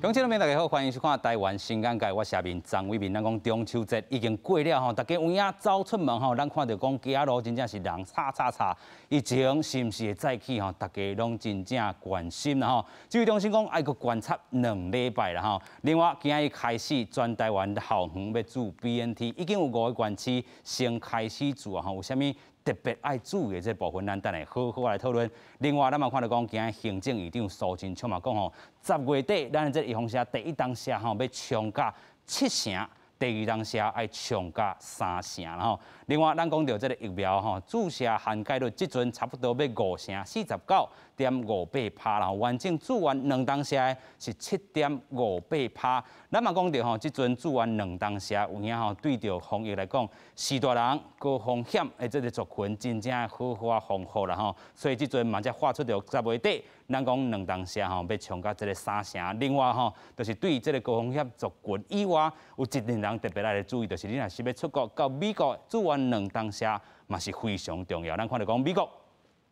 乡親們大家好，歡迎收看《台灣新眼界》，我是阿明張偉民。咱講中秋節已經過了吼，大家有影走出門吼，咱看著講街仔路真正是人吵吵吵。疫情是毋是會再起吼？大家攏真正關心啦吼。指揮中心講愛閣觀察2禮拜啦吼。另外，今日開始全台灣校園欲注 BNT，已經有五個縣市先開始注啊吼，有啥物特別愛注意的這部分，咱等下好好來討論。另外，咱嘛看著講，今日行政院長蘇貞昌嘛講吼，10月底咱這預防射第一針射吼欲衝甲七成，第二針射愛衝甲三成啦吼。另外，咱講著這个疫苗吼，注射涵蓋率這陣差不多欲5成49.58趴啦，完整注完兩針射的是7.58趴。咱嘛講著吼，這陣注完兩針射有影吼，對著防疫來講，序大人高風險的這个族群，真正好好啊防護啦吼。所以這陣嘛才發出著十月底，咱講兩針射吼欲衝甲這个三成。另外吼，就是對這个高風險族群以外，有一陣人特別來注意，就是你若是欲出國到美國注完兩針射嘛是非常重要。咱看著講美國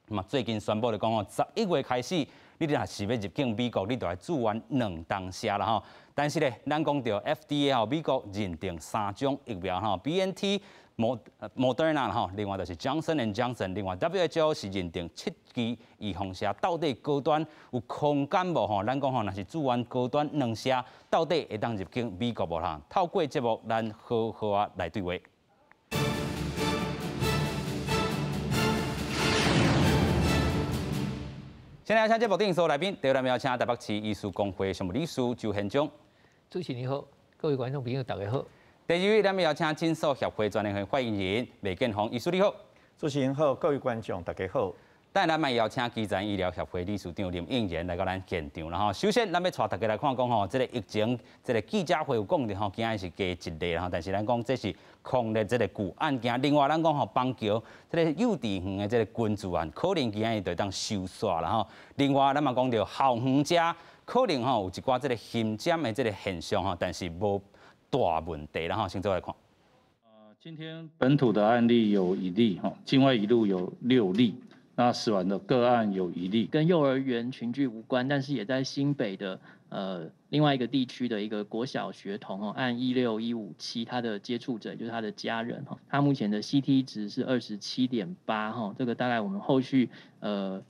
嘛最近宣布著講吼，11月開始，你若是欲入境美國，你就愛注完兩針射啦吼。但是咧，咱講著 FDA 吼，美國認定三種疫苗吼，BNT、莫德納吼，另外就是 Johnson and Johnson，另外 WHO 是認定七支預防射，到底高端有空間無吼？咱講吼，若是注完高端兩射，到底會當入境美國無哈？透過節目，咱好好啊來對話。先來請節目頂所有來賓，第一位邀請台北市醫師公會常務理事周憲章。主持人好，各位觀眾朋友大家好。第二位，咱們邀請診所協會專聯會發言人麥建峰醫師你好。主持人好，各位觀眾大家好。等下咱嘛邀請基層醫療協會理事長林應賢來到咱現場啦吼。首先，咱欲帶大家來看講吼，這个疫情，這个記者會有講著吼，今日是加一例啦吼，但是咱講這是匡列這个舊案件。另外，咱講吼，板橋這个幼稚園的這个群聚案，可能今日就會當收煞啦吼。另外，咱嘛講著校園遮可能吼有一寡這个巡檢的這个現象吼，但是無大問題啦吼。先做來看。今天本土的案例有一例哈，境外移入有六例。那死亡的個案有一例，跟幼兒園群聚無關，但是也在新北的另外一個地區的一個國小學童哦，案16157，他的接觸者就是他的家人哈，他目前的 CT 值是27.8哈，這個大概我們後續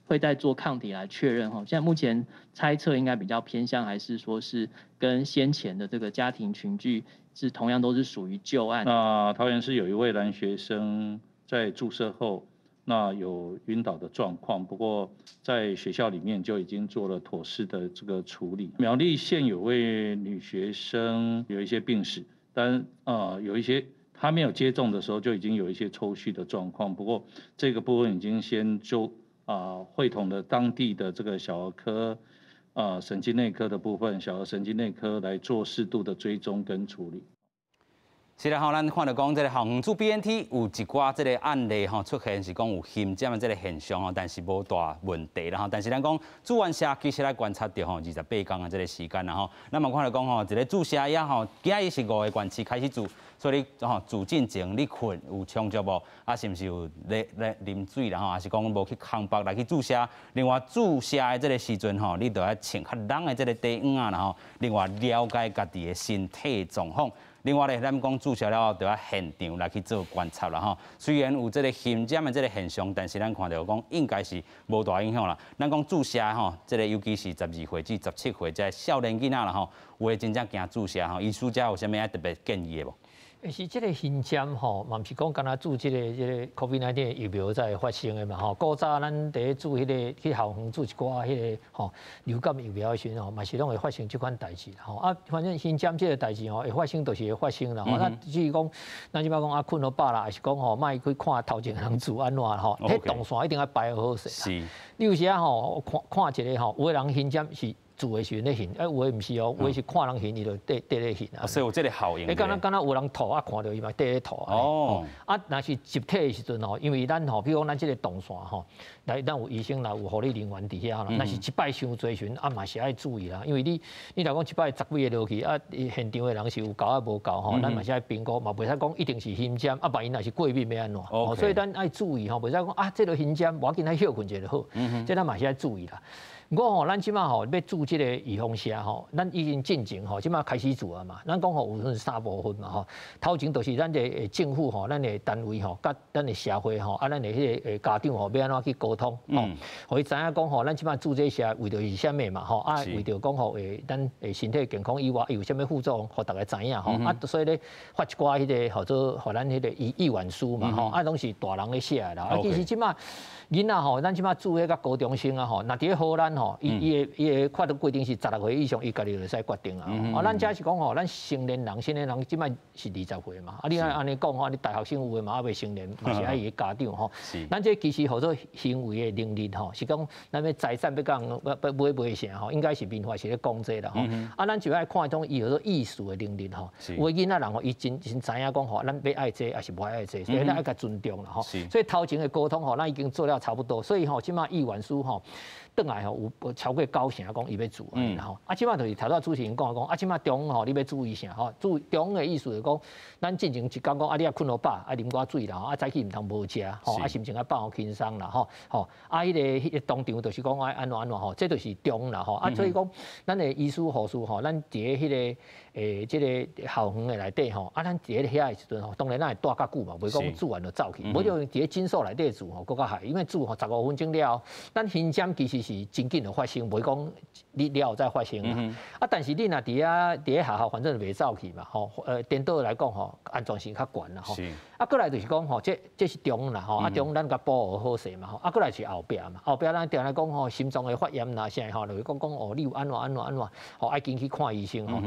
會再做抗體來確認哈，現在目前猜測應該比較偏向還是說是跟先前的這個家庭群聚是同樣都是屬於舊案。那桃園市有一位男學生在注射後，那有暈倒的狀況，不過在學校裡面就已經做了妥適的這個處理。苗栗縣有位女學生有一些病史，但有一些她沒有接種的時候就已經有一些抽搐的狀況，不過這個部分已經先就會同了當地的這個小兒科神經內科的部分，小兒神經內科來做適度的追蹤跟處理。是啦吼，咱看著講，這个校園注 BNT 有一寡這个案例吼出現，是講有巡檢的這个現象吼，但是無大問題啦吼。但是咱講注完射，其實來觀察著吼28天的這个時間啦吼。咱嘛看著講吼，一个注射藥吼，今日是五个縣市開始注，所以你吼注進前你睏有充足無？啊，是毋是有咧咧啉水啦吼？還是講無去空腹來去注射？另外注射的這个時陣吼，你著愛穿較櫳的這个短襪仔啦吼。另外了解家己的身體狀況。另外咧，咱講注射了後，就愛現場來去做觀察啦吼。雖然有這个巡檢的這个現象，但是咱看著講應該是無大影響啦。咱講注射吼，這个尤其是12歲至17歲這少年囡仔啦吼，有的真正驚注射吼，醫師遮有啥物愛特別建議的無？其實這个巡檢吼，嘛毋是講干焦注這个這个 COVID-19 的疫苗才會發生的嘛吼。古早咱佇咧注彼个去校園注一寡彼个吼流感疫苗的時陣吼，嘛是攏會發生這款代誌吼。啊，反正巡檢這个代誌吼會發生，就是會發生啦。吼，那至於講，咱這擺講啊，睏予飽啦，還是講吼，莫去看頭前人注按怎吼，彼動線一定愛排好勢。你有時啊吼，看看一个吼，有的人巡檢是注的時陣咧眩，啊有的毋是哦，有的是看人眩，伊就綴綴咧眩啊。所以有這个效應。欸，敢若敢若有人吐啊，看著伊嘛綴咧吐啊。啊，若是集體的時陣吼，因為咱吼，比如講咱這个動線吼，來咱有醫生啦，有護理人員佇遐啦。若是一擺傷濟時陣，啊嘛是愛注意啦，因為你若講一擺十幾个落去，啊現場的人是有夠啊無夠吼，咱嘛是愛評估，嘛袂使講一定是巡檢，啊萬一若是過敏欲按怎？所以咱愛注意吼，袂使講啊，這个巡檢無要緊，咱歇睏一下就好。這咱嘛是愛注意啦。毋過吼，咱這馬吼欲注這个預防射吼，咱已經進前吼，這馬開始做啊嘛。咱講吼有分三部分嘛吼，頭前就是咱的政府吼，咱的單位吼，佮咱的社會吼，啊，咱的彼个家長吼，欲按怎去溝通吼，予伊知影講吼，咱這馬注這射為著是啥物嘛吼，啊，為著講吼，咱的身體健康以外，有啥物副作用，予逐家知影吼。啊，所以咧發一寡彼个號做予咱彼个意願書嘛吼，啊，攏是大人咧寫的啦。啊，其實這馬囡仔吼，咱這馬注彼個高中生啊吼，若佇咧荷蘭吼，伊的法律規定是16歲以上，伊家己就會使決定啊。啊，咱遮是講吼，咱成年人，成年人這馬是20歲嘛。啊，你按呢講吼，你大學生有的嘛猶未成年，嘛是愛伊的家長吼。咱這其實號做行為的能力吼，是講咱欲財產欲共人欲買賣啥吼，應該是民法是咧講這啦吼。啊，咱就愛看彼種伊號做意思的能力吼。有的囡仔人吼，伊真真知影講吼，咱欲愛這抑是無愛這，所以咱愛共尊重啦吼。所以頭前的溝通吼，咱已經做了差不多，所以吼，這馬意願書吼，轉來吼有超過九成講伊欲注按呢吼。啊，這馬就是頭拄主持人講講，啊，這馬中央吼，你欲注意啥吼？注中央的意思就是講，咱進前一工講啊，你愛睏予飽，愛啉寡水啦吼，啊，早起毋通無食吼，啊，心情愛放予輕鬆啦吼，吼，啊，彼個當場就是講愛按怎按怎吼，這就是中啦吼。啊，所以講，咱的醫師護士吼，咱佇咧彼个這个校園的內底吼，啊，咱佇咧遐的時陣吼，當然咱會蹛較久嘛，袂講注完就走去，無就佇咧診所內底注吼，閣較害，因為注吼15分鐘了後，咱刑檢其實是真緊就發生，袂講你了後再發生啦。啊，但是你若佇咧學校，反正就袂走去嘛，吼，顛倒來講吼，安全性較懸啦吼。啊，過來就是講吼，這是中啦吼，啊中咱共保護好勢嘛吼，啊過來是後壁嘛，後壁咱定來講吼，心臟的發炎啦啥吼，就是講講哦，你有按怎按怎按怎，吼愛緊去看醫生吼。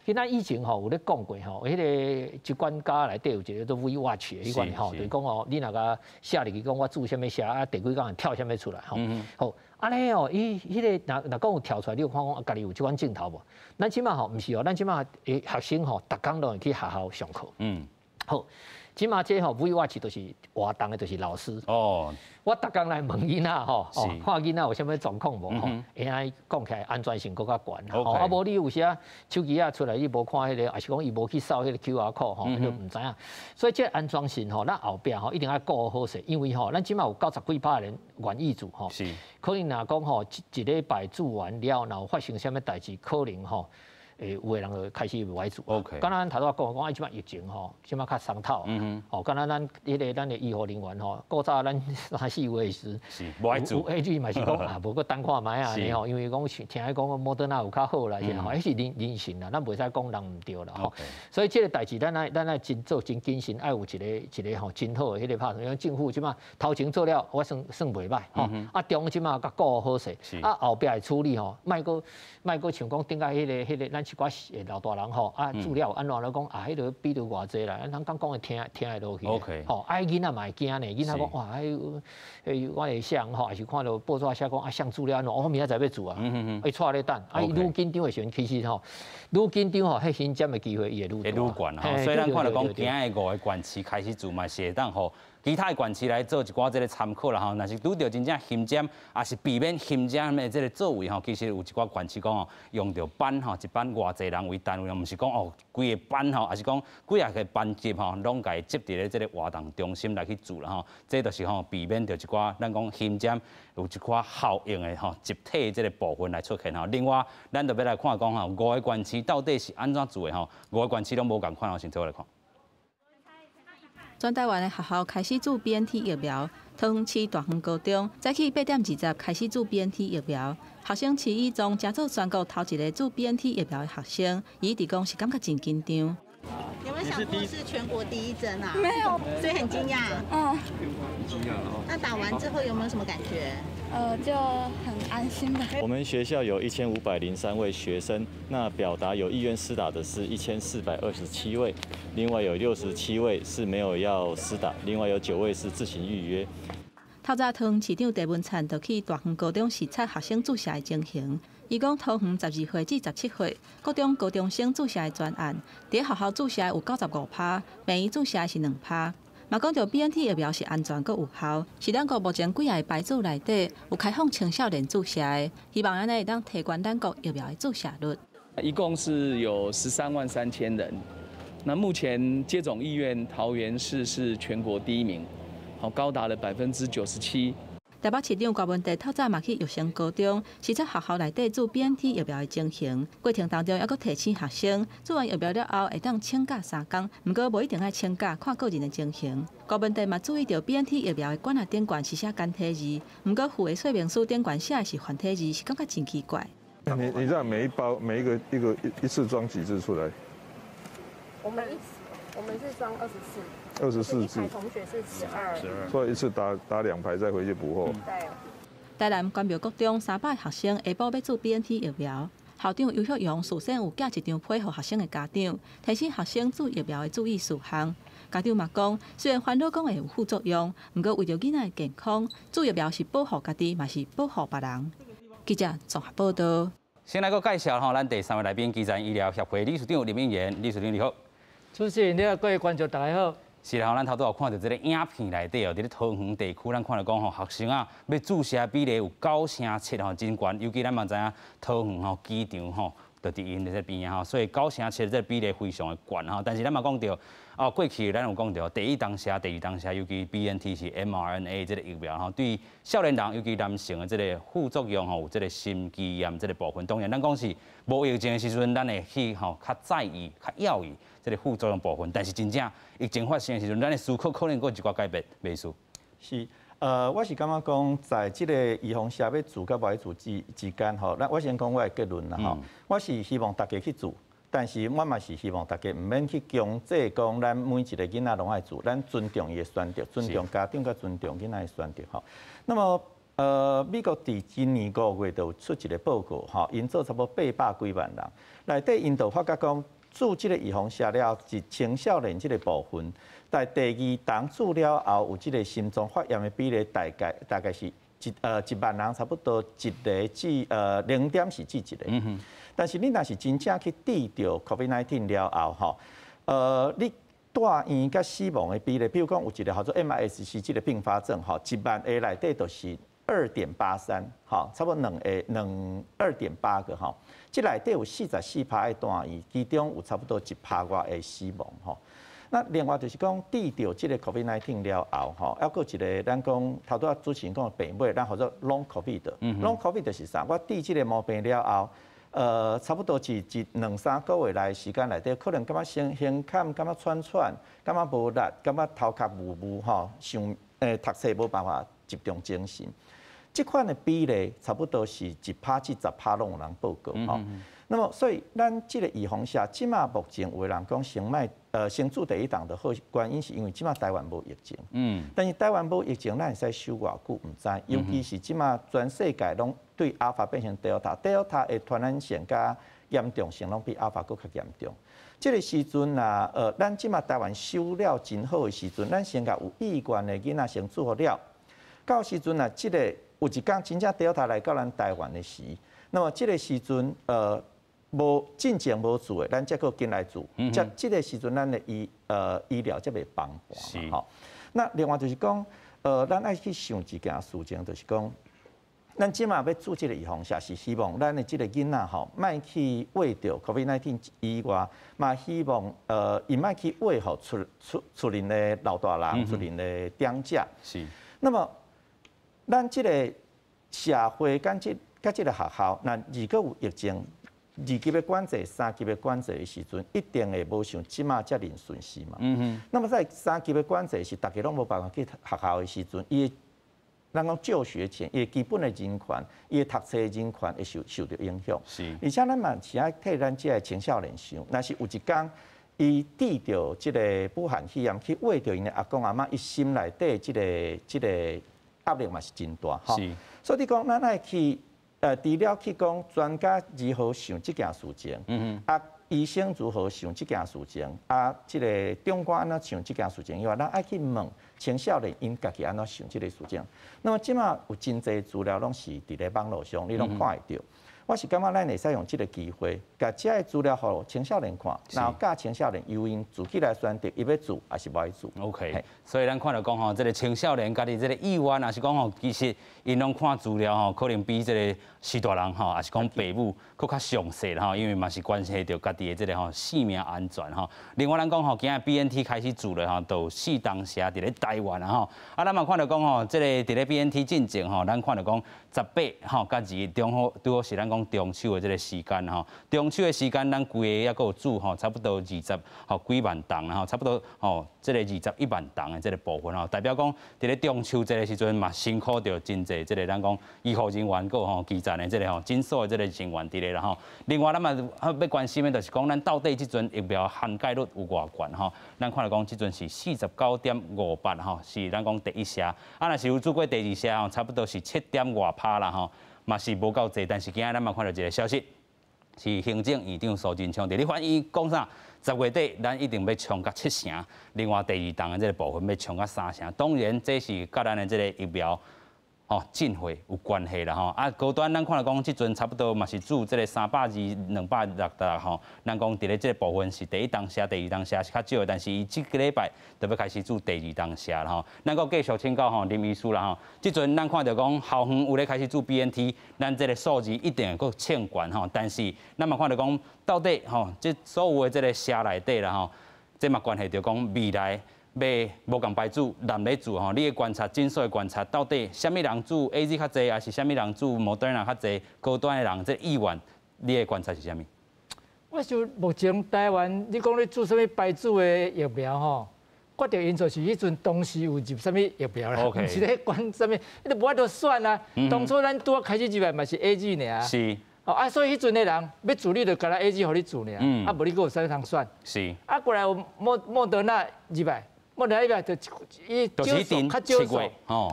其實以前吼有咧講過吼，彼个疾管家內底有一个做 V Watch 的彼款吼，就是講哦，你若共寫入去講我注啥物射，啊第幾工會跳啥物出來吼。好，按呢哦，伊彼个若若講有跳出來，你有看講家己有這款鏡頭無？咱這馬吼毋是哦，咱這馬的學生吼，逐工攏會去學校上課。好。這馬這吼 V Watch 就是活動的，就是老師。哦。我逐工來問囡仔吼，看囡仔有啥物狀況無吼，會按講起來安全性閣較懸。吼，啊無你有時手機仔出來，你無看彼个，抑是講伊無去掃彼个 QR code 吼，你就毋知影。所以這安全性吼，咱後壁吼一定愛顧好勢，因為吼，咱這馬有90幾趴人願意注吼。可能若講吼，一禮拜注完了，若有發生啥物代誌，可能吼。有的人就開始無愛注。敢若咱頭拄仔講講，啊，這馬疫情吼，這馬較鬆透。吼，敢若咱彼个咱的醫護人員吼，古早咱三四月時，無愛注。有 A 嘛是講啊，無閣等看覓啊，吼，因為講聽講莫德納有較好啦，是吼，彼是人人性啦，咱袂使講人毋對啦吼。所以這个代誌，咱愛真做真謹慎，愛有一个一个吼真好的彼個拍算。因為政府這馬頭前做了，我算算袂䆀吼。啊，中這馬共顧好勢，啊後壁的處理吼，莫閣莫閣像講頂下彼個咱一寡老大人吼，啊注了按怎咧講啊，彼个比率偌濟啦，咱講講會聽聽會落去。吼，啊囡仔嘛會驚呢，囡仔講哇，彼我會想吼，抑是看著報紙寫講啊，誰注了按怎，我明仔載欲注啊，伊掣咧等，啊伊愈緊張的時陣，其實吼，愈緊張吼，彼刑檢的機會伊會愈會愈懸吼。所以咱看著講，今仔五个縣市開始注嘛，是會當予其他的縣市來做一寡這个參考啦吼。若是拄著真正刑檢，抑是避免刑檢的這个作為吼，其實有一寡縣市講吼，用著班吼，一班偌濟人為單位，毋是講哦，規个班吼，抑是講幾仔個班級吼，攏共伊集佇咧這个活動中心來去注啦吼。這就是吼避免著一寡咱講刑檢有一寡效應的吼集體這个部分來出現吼。另外，咱就欲來看講吼，五个縣市到底是按怎做的吼？五个縣市攏無仝款哦，先做來看。全台灣的學校開始注 BNT 疫苗，桃園市大園高中早起8點20開始注 BNT 疫苗。學生徐以宗成做全國頭一个注 BNT 疫苗的學生，伊一直講是感覺真緊張。有沒有想過是全國第一針啊？沒有，所以很驚訝。嗯。驚訝哦。那打完之後有沒有什麼感覺？就很安心吧。我們學校有1503位學生，那表達有意願施打的是1427位，另外有67位是沒有要施打，另外有9位是自行預約。透早桃園市長鄭文燦就去大園高中視察學生注射的情形。伊講桃園12歲至17歲國中高中生注射的專案，佇學校注射有95趴，病院注射是2趴。嘛講著 BNT 疫苗是安全閣有效，是咱國目前幾个牌子內底有開放青少年注射的，希望按呢會當提懸咱國疫苗的注射率。一共是有13萬3千人，那目前接種意願，桃園市是全國第一名，好高達了97%。台北市長柯文哲透早嘛去育成高中視察學校內底注 BNT 疫苗的情形，過程當中猶閣提醒學生，注完疫苗了後會當請假3工，毋過無一定愛請假，看個人的情形。柯文哲嘛注意著 BNT 疫苗的管仔頂懸是寫簡體字，毋過附的說明書頂懸寫的是繁體字，是感覺真奇怪。你知道每一包每一個一個一一次裝幾支出來？我們是裝24。 24支。同學是12。所以一次打兩排再回去補貨。對。台南關廟國中300個學生下晡欲注 BNT 疫苗，校長游學勇事先有寄一張批予學生的家長，提醒學生注疫苗的注意事項。家長嘛講，雖然煩惱講會有副作用，毋過為著囡仔的健康，注疫苗是保護家己，嘛是保護別人。記者綜合報道。先來閣介紹吼，咱第三位來賓，基層醫療協會理事長林映元，理事長你好。主持人你好，各位觀眾大家好。是啦，咱頭拄仔有看著這個影片內底哦，佇咧桃園地區，咱看著講吼，學生啊欲注射比例有9成7吼，真懸。尤其咱嘛知影桃園吼機場吼，就佇𪜶這邊吼，所以9成7這個比例非常的懸吼。但是咱嘛講著，哦，過去咱有講著，第一當時、第二當時，尤其 BNT 是 mRNA 這個疫苗吼，對少年人，尤其男性的這個副作用吼，有這個心肌炎這個部分。當然，咱講是無疫情的時陣，咱會去吼較在意、較要意這個副作用部分。但是真正疫情發生的時陣，咱的思考可能閣有一寡改變，袂輸。是，我是感覺講，在這個預防射欲注佮無愛注之間吼，咱我先講我的結論啦吼。我是希望大家去注，但是我嘛是希望大家毋免去強制講，咱每一个囡仔攏愛注，咱尊重伊的選擇，尊重家長佮尊重囡仔的選擇吼。那麼，美國佇今年5月就有出一個報告吼，𪜶做差不多800幾萬人，內底𪜶就發覺講，注這個預防射了後，是青少年這個部分，在第二針注了後，有這個心臟發炎的比例，大概是1萬人差不多一個至0.4至一個。但是你若是真正去得著 COVID-19 了後，吼，你住院佮死亡的比例，比如講有一個叫做 MIS-C 這個併發症，吼，1萬個內底就是2.83，吼，差不多兩個兩2.8個吼，這內底有44趴愛住院，其中有差不多1趴外會死亡吼。那另外就是講，得著這個 COVID-19 了後，吼，猶閣有一個咱講頭拄仔主持人講的病尾，咱號做 Long COVID。Long COVID 就是啥？我得這個毛病了後，差不多是一兩三個月內時間內底，可能感覺先胸坎，感覺喘喘，感覺無力，感覺頭殼霧霧吼，想讀冊無辦法集中精神。這款的比例差不多是1趴至10趴攏有人報告吼。那麼，所以咱這個預防射，這馬目前有的人講先莫先注第一針就好，原因是因為這馬台灣無疫情。但是台灣無疫情，咱會使守偌久毋知，尤其是這馬全世界攏對阿爾法變成 Delta，Delta 的傳染性佮嚴重性攏比阿爾法閣較嚴重。這個時陣啊，咱這馬台灣守了真好的時陣，咱先共有意願的囡仔先注予了。到時陣啊，這個有一工真正 Delta 來到咱台灣的時，那麼這個時陣，無進前無注的，咱才閣緊來注，這個時陣咱的醫療才袂崩盤吼。那另外就是講，咱愛去想一件事情，就是講，咱這馬欲注這個預防射，是希望咱的這個囡仔吼，莫去秽著 COVID-19 以外，嘛希望伊莫去秽予出佇的老大人、出佇的長者。那麼，咱這個社會佮這個學校，若如果有疫情，二級的管制、三級的管制的時陣，一定會無像這馬遮爾順時嘛。那麼在三級的管制是大家攏無辦法去學校的時陣，伊咱講就學權，伊基本的人權，伊的讀冊的人權會受著影響。而且咱嘛是愛替咱這个青少年想，若是有一工伊得著這個武漢肺炎，去秽著𪜶的阿公阿嬤，伊心內底這個壓力嘛是真大。所以你講，咱愛去，除了去講專家如何想這件事情，啊，醫生如何想這件事情，啊，這個長官按怎想這件事情以外，咱愛去問青少年𪜶家己按怎想這個事情。那麼這馬有真濟資料攏是佇咧網路上，你攏看會著。我是感覺咱會使用這個機會，共這个資料予青少年看，然後教青少年由𪜶自己來選擇，伊欲注抑是無愛注。 OK，所以咱看著講吼，這个青少年家己這个意願，抑是講吼，其實𪜶攏看資料吼，可能比這个序大人吼，抑是講爸母閣較詳細吼，因為嘛是關係著家己的這个吼性命安全吼。另外咱講吼，今仔 BNT 開始注了吼，就有四筒射佇咧台灣啊吼。啊，咱嘛看著講吼，這个佇咧 BNT 進前吼，咱看著講18吼，佮2中好拄好是咱講中秋的這个時間吼。中秋的時間，咱規个猶閣有注吼，差不多二十吼幾萬筒吼，差不多吼這个21萬筒的這个部分吼，代表講佇咧中秋節的時陣嘛，辛苦著真濟這个咱講醫護人員閣吼基層的這个吼診所的這个人員佇咧啦吼。另外，咱嘛欲關心的就是講，咱到底這陣疫苗涵蓋率有偌懸吼？咱看著講，這陣是49.58吼，是咱講第一射。啊，若是有注過第二射吼，差不多是七點外趴啦吼，嘛是無夠濟。但是今仔咱嘛看著一个消息，是行政院長蘇貞昌佇咧發言講啥？10月底咱一定欲衝到七成，另外第二筒的這个部分欲衝到三成。當然，這是佮咱的這个疫苗吼進貨有關係啦吼。啊，高端咱看著講，這陣差不多嘛是注這个320、260吼。咱講佇咧這个部分是第一筒射，第二筒射是較少的，但是伊這个禮拜就欲開始注第二筒射啦吼。咱閣繼續請教吼林醫師啦吼。這陣咱看著講校園有咧開始注 BNT，咱這个數字一定會閣衝懸吼。但是咱嘛看著講，到底吼這所有的這个射內底啦吼，這嘛關係著講未來欲無仝牌子濫咧注吼，你的觀察，診所的觀察，到底啥物人注 AZ 較濟，抑是啥物人注莫德納較濟？高端的人這意願，你的觀察是啥物？我想目前台灣，你講咧注啥物牌子的疫苗吼，決定因素是彼陣當時有入啥物疫苗啦，毋是咧管啥物，你都無法度選啊。當初咱拄仔開始入來嘛是 AZ 爾。哦啊，所以彼陣的人欲注你就干焦 AZ 予你注爾，啊無你閣有啥物通選？啊，過來有莫德納入來。莫德納入來就伊少數較少數，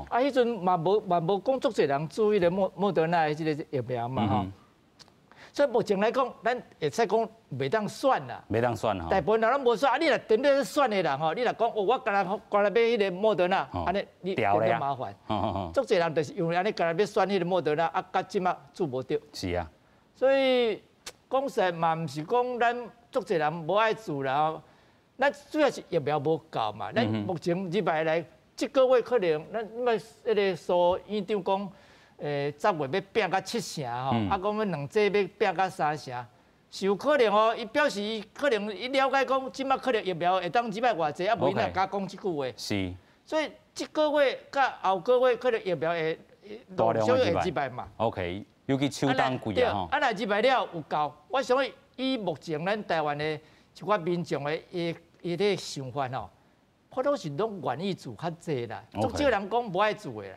啊，彼陣嘛無講足濟人注彼个莫德納的這个疫苗嘛吼。所以目前來講，咱會使講袂當選啦。袂當選吼。大部分人攏無選，啊，你若踮咧選的人吼，你若講哦，我干焦欲彼个莫德納，按呢你變做麻煩。足濟人就是因為按呢干焦欲選彼个莫德納，啊，到這馬注無著。所以講實在嘛，毋是講咱足濟人無愛注啦。咱主要是疫苗無夠嘛，咱目前入來來，這個月可能咱那彼个蘇院長講，10月欲拼到七成吼，啊，講欲兩劑欲拼到三成，是有可能哦。伊表示伊可能伊了解講，這馬可能疫苗會當入來偌濟，啊，無伊哪敢講這句話。所以這個月佮後個月可能疫苗會大量會入來嘛。 OK，尤其秋冬季啊吼。啊，若入來了有夠，我想以目前咱台灣的一寡民眾的伊伊咧想法吼，我攏是攏願意注較濟啦，足少人講無愛注的啦。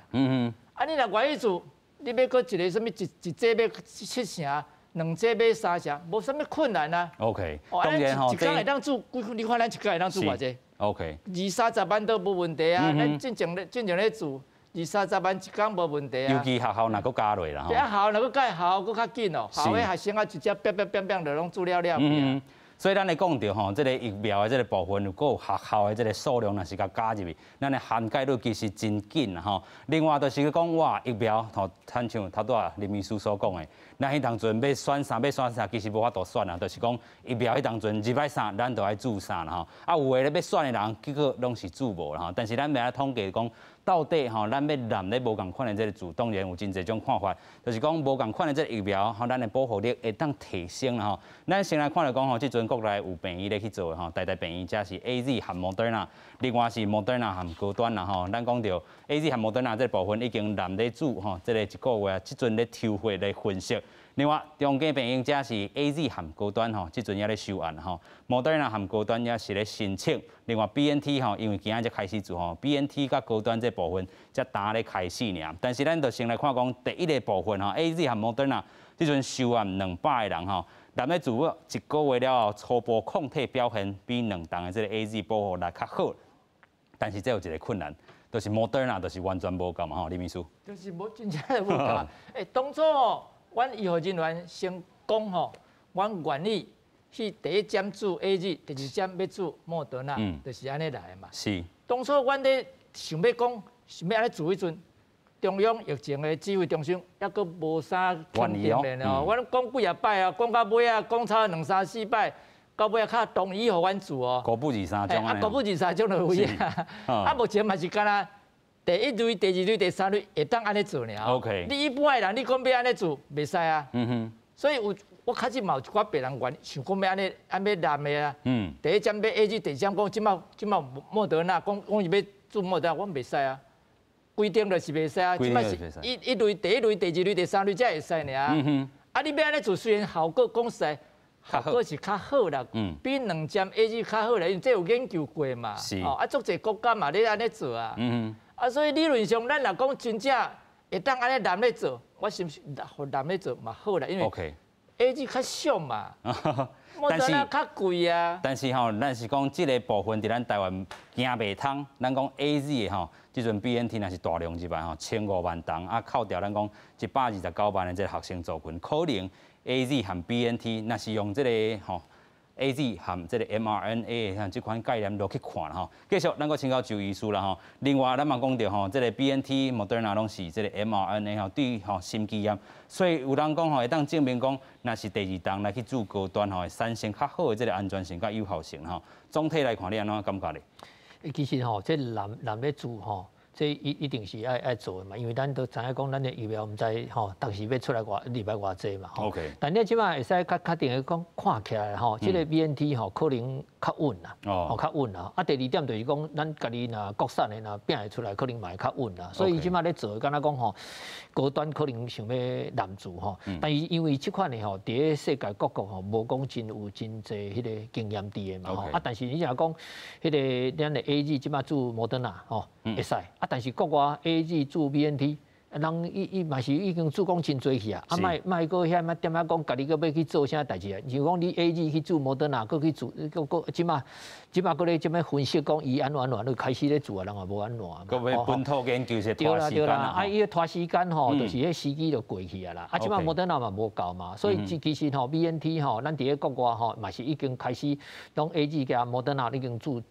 啊，你若願意注，你欲閣一个啥物一劑欲七成，兩劑欲三成，無啥物困難啊。 OK，當然吼，一工會當注幾？你看咱一工會當注偌濟二三十萬都無問題啊。咱進前咧注二三十萬一工無問題啊。尤其學校若閣加落啦。對啊，學校若閣加，學校閣較緊哦。學校的學生啊，直接變變變變就攏注了了。所以咱咧講著吼，這个疫苗的這个部分，如果有學校的這个數量若是共加入去，咱的涵蓋率其實真緊吼。另外就是講哇，疫苗吼，親像頭拄仔林醫師所講的，咱彼當陣欲選啥欲選啥，其實無法度選啊，就是講疫苗彼當陣入來啥，咱就愛注啥啦吼。啊，有的咧欲選的人，結果攏是注無啦吼。但是咱欲來統計講，到底吼，咱欲濫咧無仝款的這个注，當然有真濟種看法，就是講無仝款的這个疫苗吼，咱的保護力會當提升啦吼。咱先來看著講吼，這陣國內有病院咧去做的吼，台大病院這是 AZ 含莫德納，另外是莫德納含高端啦吼。咱講著 AZ 含莫德納這個部分已經濫咧注吼，這个一個月啊，這陣咧抽血咧分析。另外，中正病院這是 AZ 含高端吼，這陣猶咧收案吼，莫德納含高端也是咧申請。另外 BNT 吼，因為今仔才開始做吼，BNT 佮高端這部分才今咧開始爾。但是咱就先來看講第一个部分吼，AZ 含莫德納這陣收案200个人吼，濫咧注一個月了後，初步抗體表現比兩筒的這个 AZ 保護力較好。但是這有一个困難，就是莫德納就是完全無夠嘛吼，林醫師。就是無真正無夠。欸，當初吼，阮醫護人員先講吼，阮願意去第一針注 AZ，第二針欲注莫德納，就是按呢來的嘛。當初阮咧想欲講，想欲按呢注彼陣，中央疫情的指揮中心猶閣無啥肯定的哦。我講幾仔擺啊，講到尾啊，講差兩三四擺，到尾啊較同意予阮注哦。五不二三種啊，五不二三種就有影。啊，目前嘛是敢若第一類、第二類、第三類會當按呢做爾。 你一般的人，你講欲按呢做，袂使啊。所以有我較早嘛有一寡病人願想講欲按呢按欲濫的啊。第一針欲 AZ，第二針講這擺這擺莫德納，講講是欲注莫德納，我袂使啊。規定就是袂使啊，這擺是一類、第一類、第二類、第三類才會使爾。啊，你欲按呢做，雖然效果講實在，效果是較好啦，比兩針 AZ 較好啦，因為這有研究過嘛。哦，啊，足濟國家嘛咧按呢做啊。啊，所以理論上，咱若講真正會當按呢濫咧做，我是毋是予濫咧做嘛好啦，因為 AZ 較俗嘛。但是較貴啊。但是吼，咱是講這个部分佇咱台灣行袂通，咱講 AZ 的吼，這陣 BNT 若是大量入來吼，1500萬筒啊，扣掉咱講129萬的這个學生族群，可能 AZ 和 BNT 若是用這个吼 AZ 和這个 mRNA 像這款概念落去看吼，繼續咱閣請教周醫師啦吼。另外，咱嘛講著吼，這个 BNT、Moderna 攏是這个 mRNA 吼，對吼心肌炎，所以有人講吼，會當證明講，若是第二筒來去注高端吼，會產生較好的這个安全性佮有效性吼。總體來看，你按怎感覺咧？其實吼，這濫濫咧注吼，這一定是愛做的嘛，因為咱都知影講，咱的疫苗毋知吼，逐時欲出來偌入來偌濟嘛吼。 但你這擺會使較確定的講，看起來吼，這个 BNT 吼可能較穩啦，哦，較穩啦。啊，第二點就是講，咱家己若國產的若拼會出來，可能嘛會較穩啦。所以這擺咧做，敢若講吼，高端可能想欲濫注吼，但是因為這款的吼，佇咧世界各國吼，無講真有真濟彼个經驗佇的嘛吼。啊，但是你若講彼个咱的 AZ 這擺注莫德納吼，會使啊，但是國外 AZ 注 BNT，人伊伊嘛是已經注講真濟去啊，啊，莫莫閣遐麼踮遐講，家己閣欲去做啥代誌啊？像講你 AZ 去注莫德納，閣去注，閣閣這擺這擺閣咧這麼分析講伊按怎按怎，就開始咧注啊，人也無按怎。閣欲本土研究是拖時間啊。啊，伊拖時間吼，就是彼時機就過去啊啦。啊，這擺莫德納嘛無夠嘛，所以其實吼 BNT 吼，咱佇咧國外吼嘛是已經開始，攏 AZ 加莫德納已經注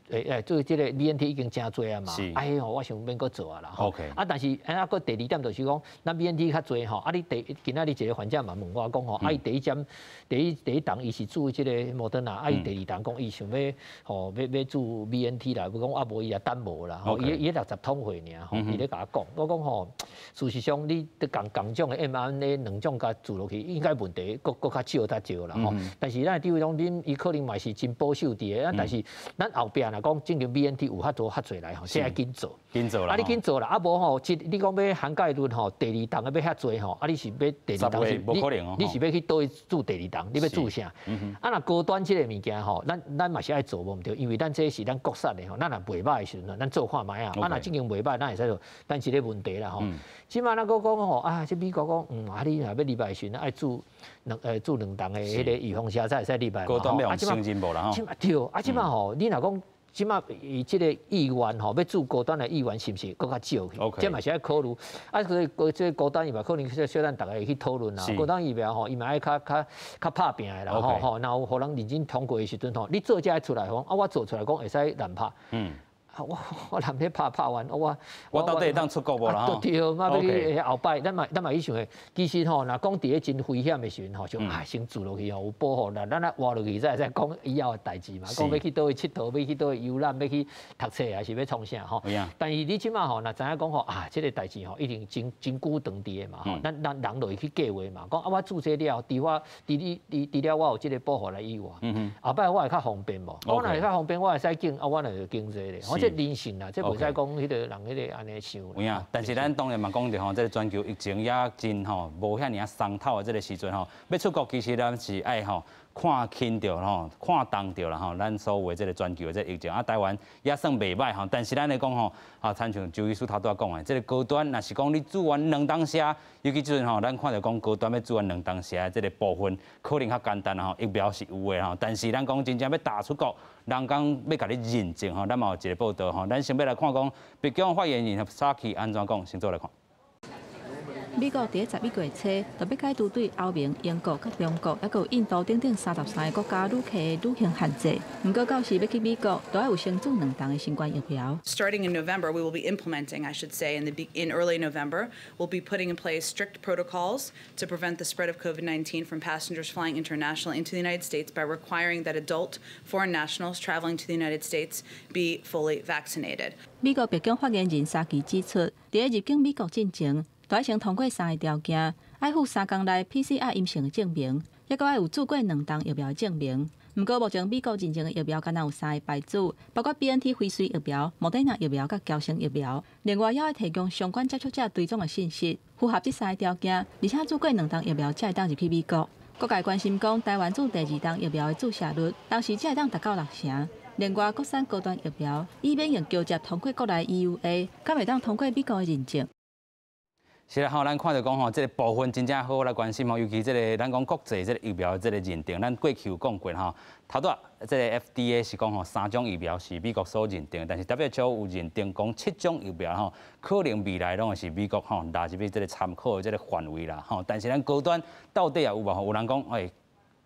做這个 BNT 已經誠濟啊嘛。啊，彼吼我想免閣做啊啦。 啊，但是啊，閣第二點就是講，咱 BNT 較濟吼，啊，你第今仔日一个患者嘛問我講吼，啊，伊第一針第一筒伊是注這个莫德納，啊，伊第二筒講伊想欲吼欲注 BNT 啦，欲講啊無伊也等無啦，吼，伊60通歲爾吼，伊咧共我講，我講吼，事實上你仝仝種的 mRNA 兩種共注落去，應該問題閣閣較少較少啦吼。但是咱的地位講，恁伊可能嘛是真保守佇的，啊，但是咱後壁若講進前 BNT 有較多較濟來吼，這愛緊做。緊做啦。啊，你緊做啦，啊無吼，這你講欲涵蓋率吼，第二筒的欲遐濟吼，啊，你是欲第二筒是？無可能哦。你是欲去佗位注第二筒？你欲注啥？啊，若高端這个物件吼，咱嘛是愛做無毋對，因為咱這是咱國產的吼，咱若袂䆀的時陣，咱做看覓啊。啊，若這間袂䆀，咱會使做，但是個問題啦吼。這擺咱閣講吼，啊，這美國講，啊，你若欲入來時陣，愛注兩筒的彼个預防射才會使入來嘛。高端欲承認無啦吼。對，啊，這擺吼，你若講。這擺伊這个意願吼，欲注高端的意願是毋是閣較少去？這嘛是愛考慮。啊，所以高這高端疫苗可能小等逐家會去討論啦。高端疫苗吼，伊嘛愛較較較拍拚的啦吼吼，若有予人認真通過的時陣吼，你做這出來講，啊，我做出來講會使濫拍。啊，我濫欲拍拍完，我我到底會當出國無啦？對，嘛欲去後擺，咱嘛咱嘛去想的，其實吼，若講佇咧真危險的時陣吼，就啊先注落去吼，有保護啦。咱啊活落去才會使講以後的代誌嘛。講欲去佗位𨑨迌，欲去佗位遊覽，欲去讀冊，還是欲創啥吼？但是你這擺吼，若知影講吼啊，這个代誌吼一定真真久長佇的嘛吼。咱咱人就會去計劃嘛，講啊我注這了，除我除你除除了我有這个保護來以外，後擺我會較方便無？我若會較方便，我會使景啊，我就經濟咧。我這人性啦，這袂使講彼個人彼个按呢想。有影，但是咱當然嘛講著吼，這个全球疫情也真吼，無遐爾仔鬆透的這个時陣吼，欲出國其實咱是愛吼看輕著吼，看重著啦吼，咱所有的這个全球的這个疫情啊，台灣也算袂䆀吼，但是咱來講吼，啊，親像周醫師頭拄仔講的，這个高端若是講你注完兩筒射，尤其這陣吼，咱看著講高端欲注完兩筒射的這个部分，可能較簡單吼，疫苗是有的吼，但是咱講真正欲踏出國，人講欲共你認證吼，咱嘛有一个報道吼，咱先欲來看講，白宮發言人薩奇按怎講，先做來看。美國佇11月初就欲解除對歐盟、英國、佮中國，猶閣有印度等等33個國家旅客的旅行限制。毋過到時欲去美國，都愛有先注兩劑的新冠疫苗。 Starting in November, we will be implementing, I should say, in early November, we'll be putting in place strict protocols to prevent the spread of COVID-19 from passengers flying internationally into the United States by requiring that adult foreign nationals traveling to the United States be fully vaccinated. 美國白宮發言人沙奇指出，佇入境美國進前，都愛先通過三個條件，愛附3工內 PCR 陰性的證明，猶閣愛有注過兩劑疫苗的證明。毋過目前美國認證的疫苗敢若有三個牌子，包括 BNT 輝瑞疫苗、莫德納疫苗佮嬌生疫苗。另外，猶愛提供相關接觸者追蹤的信息，符合這三個條件，而且注過兩劑疫苗才會當入去美國。各界關心講，台灣注第二劑疫苗的注射率，當時才會當達到六成。另外，國產高端疫苗以免用橋接通過國內 EUA，敢會當通過美國的認證？是啦，吼，咱看著講吼，這個部分真正好來關心吼，尤其這個咱講國際這個疫苗的這個認證，咱過去有講過吼，頭拄仔這個 FDA 是講吼三種疫苗是美國所認定，但是 WHO 有認定講七種疫苗吼，可能未來攏會是美國吼納入去這個參考的這個範圍啦吼。但是咱高端到底也有無吼？有人講欸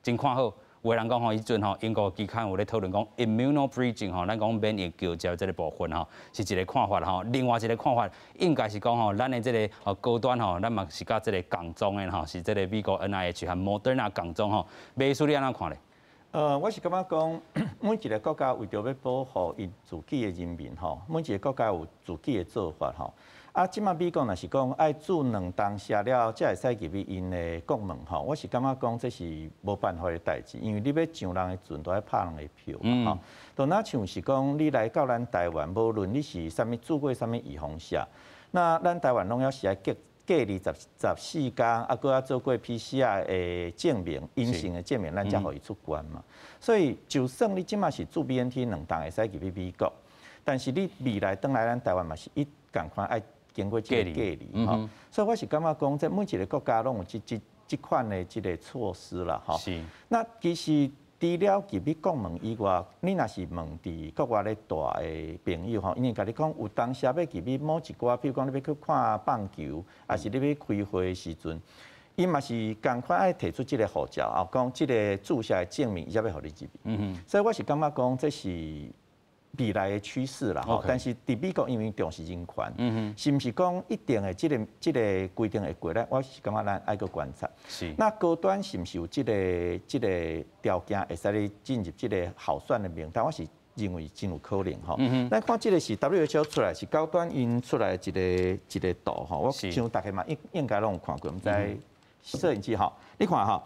真看好。有的人講吼，彼陣吼英國期刊有咧討論講 immunobridging 吼，咱講免疫橋接這個部分吼，是一個看法吼。另外一個看法應該是講吼，咱的這個高端吼，咱嘛是佮這個仝種的吼，是這個美國 NIH 和 Moderna 仝種吼。馬師你按怎看咧？我是感覺講，每一個國家為著欲保護𪜶自己的人民吼，每一個國家有自己的做法吼。啊，這馬美國若是講愛注兩針射了，才會使入去𪜶的國門吼。我是感覺講這是無辦法的代誌，因為你欲上人的船，都愛拍人的票嘛吼。就若像是講你來到咱台灣，無論你是啥物注過啥物預防射，那咱台灣攏猶是愛隔離14工，啊，閣愛做過 PCR 的證明，陰性的證明，咱才予伊出關嘛。所以，就算你這馬是注 BNT 兩針會使入去美國，但是你未來轉來咱台灣嘛是伊仝款愛經過這個隔離吼。所以我是感覺講，這每一個國家攏有這款的這個措施啦，吼。那其實除了入去國門以外，你若是問佇國外咧蹛的朋友吼，𪜶會共你講，有當時欲入去某一寡，比如講你欲去看棒球，抑是你欲開會的時陣，伊嘛是仝款愛提出這個護照啊，講這個注射的證明，伊才欲予你入去。所以我是感覺講這是未來的趨勢啦，吼。但是佇美國因為重視人權，是毋是講一定的這個規定會過來？我是感覺咱愛閣觀察。那高端是毋是有這個條件會使你進入這個候選的名單？我是認為真有可能吼。咱看這個是 WHO 出來是高端𪜶出來一個一個圖吼，我想大家嘛應該攏有看過，毋知攝影機吼，你看吼，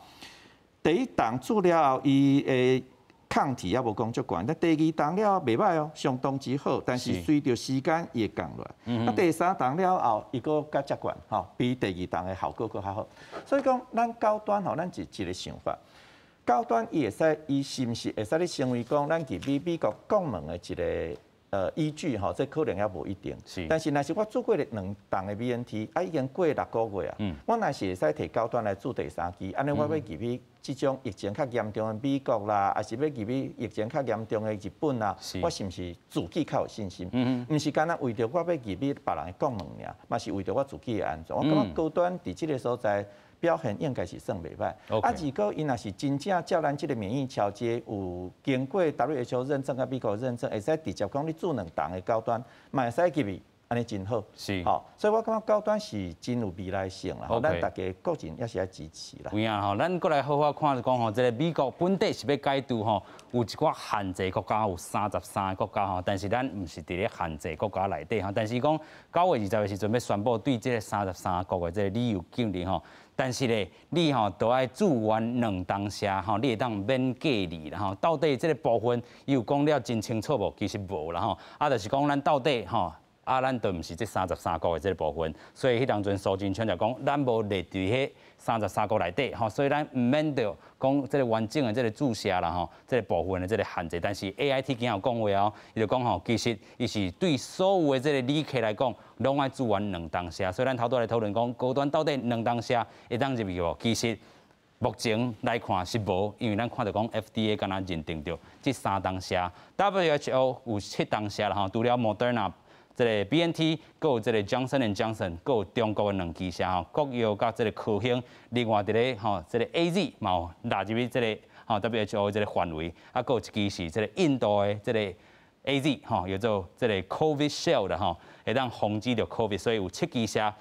第一針注了後，伊的抗體猶無講足懸，但第二針了袂䆀哦，相當之好。但是隨著時間伊會降落來。啊，第三針了後，伊閣較遮懸，吼，比第二針的效果閣較好。所以講，咱高端吼，咱一個想法，高端伊會使，伊是毋是會使咧成為講咱入去美國國門的一個依據吼，這可能猶無一定。但是若是我注過兩針的 BNT，啊已經過6個月啊，我若是會使提高端來注第三劑，按呢我欲入去這種疫情較嚴重的美國啦，抑是欲入去疫情較嚴重的日本啦，我是毋是自己較有信心？毋是干焦為著我欲入去別人的國門爾，嘛是為著我自己的安全。我感覺高端佇這個所在表現應該是算袂䆀。啊，如果伊若是真正照咱這個免疫橋接有經過 WHO 認證佮美國認證，會使直接講你注兩針的高端，嘛會使入去，按呢真好。吼，所以我感覺高端是真有未來性啦，咱大家個人也是愛支持啦。有影吼，咱閣來好好看講吼，這個美國本底是欲解除吼，有一寡限制國家有33個國家吼，但是咱毋是佇咧限制國家內底吼，但是講9月20的時陣欲宣布對這個三十三國的這個旅遊禁令吼。但是咧，你吼都愛注完兩針射吼，你會當免隔離啦吼。到底這個部分伊有講了真清楚無？其實無啦吼。啊，就是講咱到底吼，啊，咱都毋是這三十三國的這個部分，所以彼當陣蘇貞昌就講，咱無列佇彼三十三國內底吼，所以咱毋免著講這個完整的這個注射啦吼，這個部分的這個限制。但是 AIT 今有講話哦，伊就講吼，其實伊是對所有的這個旅客來講，攏愛注完兩針射。所以咱頭拄來討論講，高端到底兩針射會當入去無？其實目前來看是無，因為咱看著講 FDA 敢若認定著這三針射，WHO 有七針射啦吼，除了 Moderna。這个 BNT，閣有這个 Johnson and Johnson，閣有中國的兩支射吼，國藥佮這个科興，另外佇咧吼這个 AZ 嘛有納入去這个吼 WHO 的這个範圍，啊，閣有一支是這个印度的這个 AZ 吼，叫做這个 Covishield 吼，會當防止著 Covid，所以有七支射。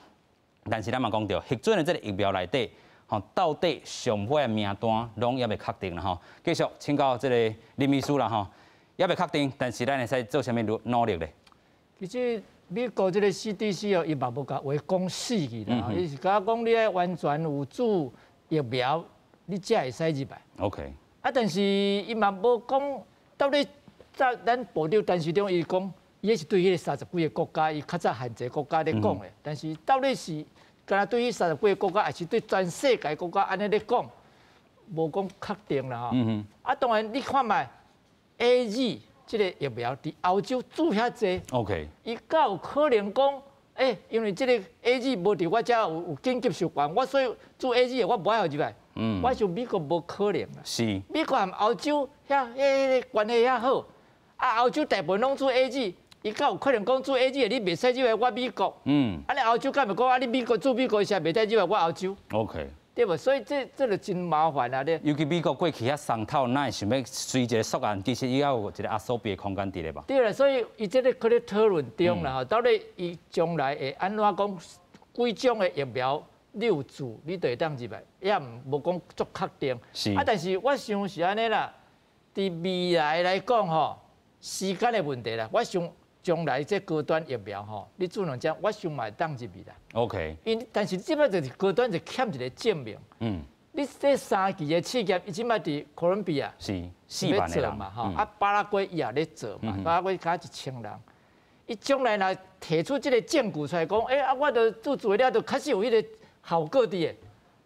但是咱嘛講著，核准的這个疫苗內底，吼，到底上尾的名單攏猶未確定啦吼。繼續請教這个林醫師啦吼，猶未確定，但是咱會使做啥物努力咧？其實美國這个 CDC 哦，伊嘛無共話講死去啦，伊是共我講你愛完全有注疫苗，你才會使入來。 啊，但是伊嘛無講到底，在咱部長陳時中伊講，伊是對彼个三十幾个國家，伊較早限制國家咧講的，但是到底是敢若對彼三十幾个國家，還是對全世界國家按呢咧講，無講確定啦吼。啊，當然你看覓 AZ 這个疫苗佇歐洲注遐濟伊敢有可能講，欸，因為這个 AZ 無佇我遮有緊急授權，我所以注 AZ 的我無愛予入來。我想美國無可能啦。美國和歐洲遐彼个關係遐好，啊，歐洲大部分攏注 AZ，伊敢有可能講注 AZ 的你袂使入來我美國。啊，你歐洲敢會講啊？你美國注美國的時袂使入來我歐洲。 對無？所以這就真麻煩啊！咧。尤其美國過去遐鬆透，哪會想欲隨一个速案？其實伊猶有一個壓縮比的空間佇咧吧？對啦，所以伊這个閣咧討論中啦吼，到底伊將來會按怎講？幾種的疫苗你有注，你就會當入來，也無講足確定。啊，但是我想是按呢啦，佇未來來講吼，時間的問題啦，我想將來這高端疫苗吼，你注兩針，我想嘛會當入去啦。 因但是這擺就是高端就欠一个證明。你這三期的試驗，伊這擺佇哥倫比亞是四萬個人嘛，吼，啊巴拉圭伊也咧做嘛，巴拉圭敢1000人。伊將來若提出這个證據出來講，欸，啊，我著注做了，就確實有彼个效果佇的。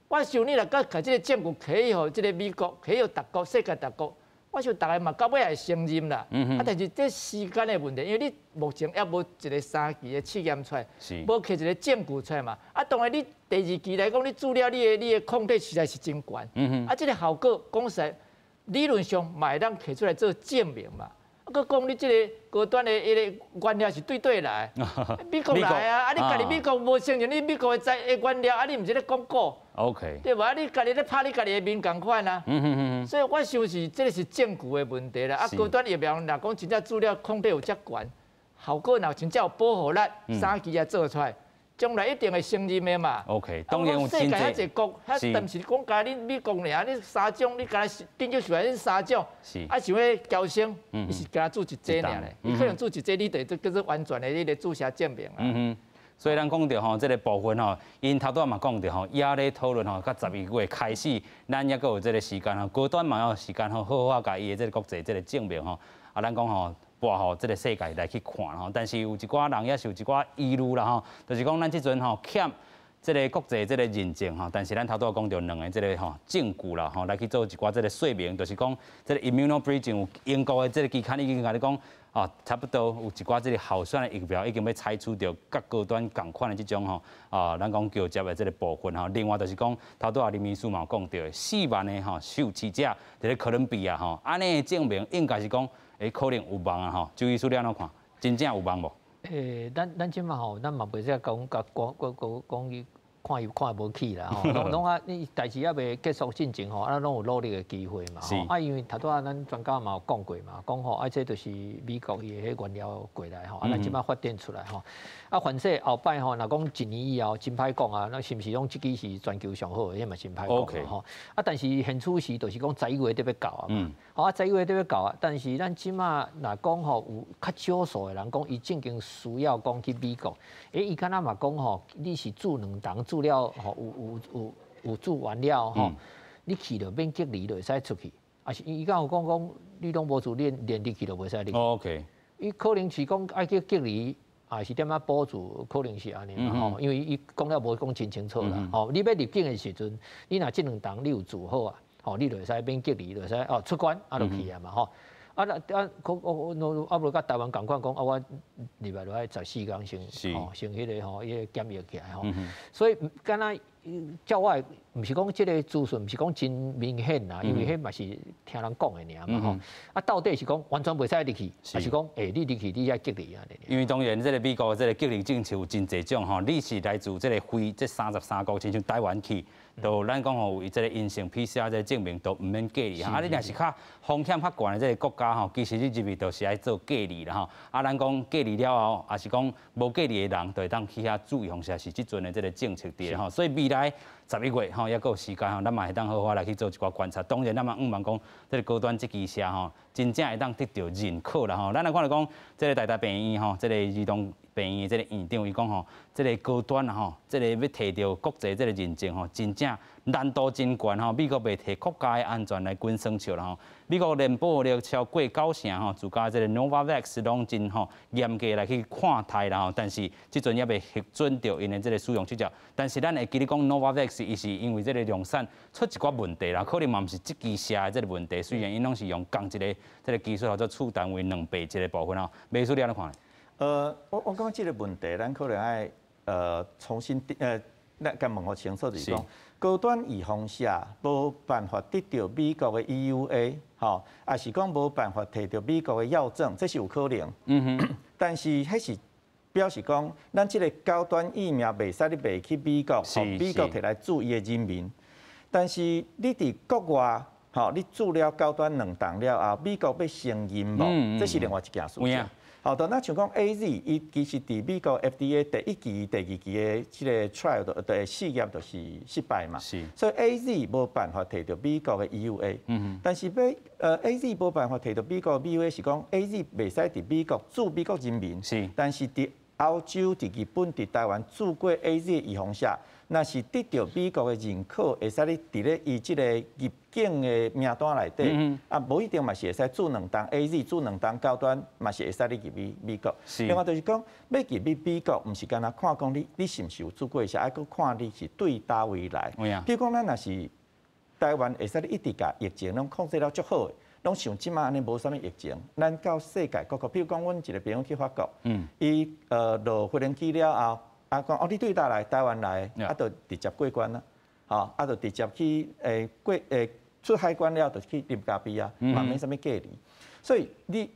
我想你若閣共這个證據提予這个美國，提予逐國，世界逐國，我想逐个嘛到尾會承認啦。啊，但是這時間的問題，因為你目前猶無一个三期的試驗出來，無提一个證據出來嘛。啊，當然你第二期來講，你注了你的抗體實在是真懸。啊，這个效果講實在，理論上嘛會當提出來做證明嘛。啊，閣講你這个高端的彼个原料是對佗來，美國來啊！啊，你家己美國無承認你美國的材原料，啊，你毋是咧講古對無？啊，你家己咧拍你家己的面仝款啊！所以我想是這个是證據的問題啦。啊，高端疫苗若講真正注了抗體有遮懸，效果若真正有保護力，三期也做出來，將來一定會承認的嘛。 當然有世界遐濟國，遐毋是講干你美國爾，你三種，你干焦緊急授權恁三種，啊，像彼嬌生，伊是干焦注一劑爾咧，伊可能注一劑，你就叫做完全的彼个注射證明啊。所以咱講著吼，這个部分吼，𪜶頭拄仔嘛講著吼，猶咧討論吼，到12月開始，咱猶閣有這个時間吼，高端嘛有時間吼，好好共伊的這个國際這个證明吼，啊，咱講吼，撥予這个世界來去看吼，但是有一寡人也是有一寡疑慮啦吼，就是講咱這陣吼欠這个國際這个認證吼，但是咱頭拄仔講著兩个這个吼證據啦吼，來去做一寡這个說明，就是講這个 Immunobridging 有英國的這个期刊已經共你講。啊，差不多有一寡這个候選的疫苗已經欲採取著佮高端仝款的這種吼，啊，咱講橋接的這个部分吼。另外就是講，頭拄仔林醫師嘛有講著，4萬个吼受試者佇咧哥倫比亞吼，按呢證明應該是講，欸，可能有望啊吼。周醫師你按怎看？真正有望無？欸，咱這馬吼，咱嘛袂使講共講講講伊看伊看無起啦吼，攏啊，你代誌猶未結束進前吼，啊，攏有努力的機會嘛吼。啊，因為頭拄仔咱專家嘛有講過嘛，講吼，啊，這就是美國伊的彼原料過來吼，啊，咱這擺發展出來吼。啊，反正後擺吼，若講一年以後真歹講啊，那是毋是講這支是全球上好的，彼嘛真歹講吼。啊，但是現此時就是講11月得欲到啊嘛。吼，啊，11月得欲到啊，但是咱這馬若講吼，有較少數的人講，伊正經需要講去美國，欸，伊敢若嘛講吼，你是注兩針注了吼，有注完了吼，你去就免隔離就會使出去，啊是伊敢有講講，你攏無注，連入去就袂使入去。伊可能是講愛去隔離，還是點仔補助，可能是按呢嘛吼，因為伊講了無講真清楚啦。吼，你欲入境的時陣，你若這兩針你有注好啊，吼，你就會使免隔離，就會使哦出關啊就去啊嘛吼。啊那啊，可我啊無佮台灣仝款講啊，我入來就愛14工先吼，先彼个吼，彼个檢疫起來吼。所以敢若照我的，毋是講這个資訊，毋是講真明顯啦，因為彼嘛是聽人講的爾嘛吼。啊，到底是講完全袂使入去，還是講你入去你愛隔離啊？因為當然，這个美國這个隔離政策有真濟種吼，你是來自這个非這33國，親像台灣去，都咱講吼有這个陰性 PCR 這个證明，都毋免隔離。啊，你若是較風險較懸的這个國家吼，其實你入去就是愛做隔離啦吼。啊，咱講隔離了後，也是講無隔離的人，就會當去遐注預防射，是這陣的這个政策佇吼。所以未來11月吼，猶閣有時間吼，咱嘛會當好好來去做一寡觀察。當然，咱嘛向望講，這个高端這支射吼，真正會當得著認可啦吼。咱來看著講，這个台大病院吼，這个兒童病院這个院長伊講吼，這个高端啊吼，這个欲提著國際這个認證吼，真正難度真懸吼。美國袂提國家的安全來滾耍笑啦吼。美國年報了超過9成吼，自家這个 Novavax 攏真吼嚴格來去看待啦吼。但是這陣猶未核准著𪜶的這个使用執照。但是咱會記得講 Novavax 伊是因為這个量產出一寡問題啦，可能嘛毋是這支射的這个問題。雖然𪜶攏是用仝一个這个技術，叫做次單位2倍這个部分吼。秘書你按怎看？我感覺這个問題，咱可能愛重新咱共問予清楚，就是講高端預防射無辦法得著美國的 EUA，吼，抑是講無辦法提著美國的藥證，這是有可能。但是彼是表示講，咱這个高端疫苗袂使你賣去美國，美國提來注伊的人民。但是你佇國外，吼，你注了高端兩針了後，美國欲承認無？這是另外一件事情。好，那像講 AZ，伊其實佇美國 FDA 第一期、第二期的這个 trial 的試驗就是失敗嘛。所以 AZ 無辦法提著美國的 EUA。但是欲AZ 無辦法提著美國 EUA 是講 AZ 袂使佇美國注美國人民。但是佇歐洲、佇日本、佇台灣注過 AZ 的預防射，若是得著美國的認可，會使你佇咧伊這个入境的名單內底，啊，無一定嘛是會使注兩針 AZ，注兩針高端嘛是會使你入去美國。另外就是講，欲入去美國，毋是干焦看講你是毋是有注過，是愛閣看你是對佗位來。比如講，咱若是台灣會使你一直共疫情攏控制了足好的，攏像這馬按呢無啥物疫情，咱到世界各國，比如講，阮一个朋友去法國，伊落飛行機了後，啊講哦，你對佗來？台灣來，啊，就直接過關啦，吼，啊，就直接去過出海關了，就去啉咖啡啊，嘛免啥物隔離。所以你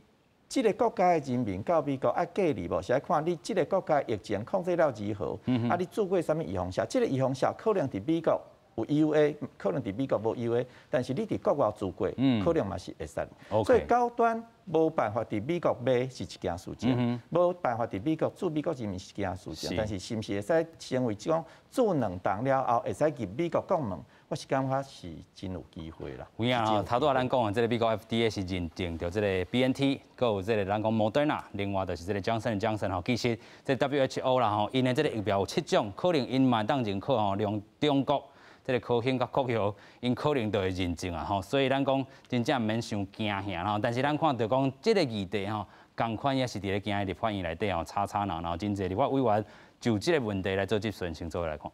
這个國家的人民到美國愛隔離無？是愛看你這个國家疫情控制了如何，啊，你注過啥物預防射？這个預防射可能佇美國有 EUA，可能佇美國無 EUA，但是你佇國外注過，可能嘛是會使。所以高端無辦法佇美國賣是一件事情，無辦法佇美國注美國人民是一件事情，但是是毋是會使成為這種注兩針了後會使入美國國門？我是感覺是真有機會啦。有影吼，頭拄仔咱講的這个美國 FDA 是認證著這个 BNT，閣有這个咱講 Moderna，另外就是這个 Johnson Johnson 吼。其實這 WHO 啦吼，𪜶的這个疫苗有七種，可能𪜶嘛會當認可吼，連中國這个科興佮國藥，𪜶可能就會認證啊吼。所以咱講真正毋免傷驚嚇吼。但是咱看著講這个議題吼，仝款也是佇咧今日立法院內底吼，吵吵鬧鬧，真濟立法委員就這个問題來做質詢，先做伙來看。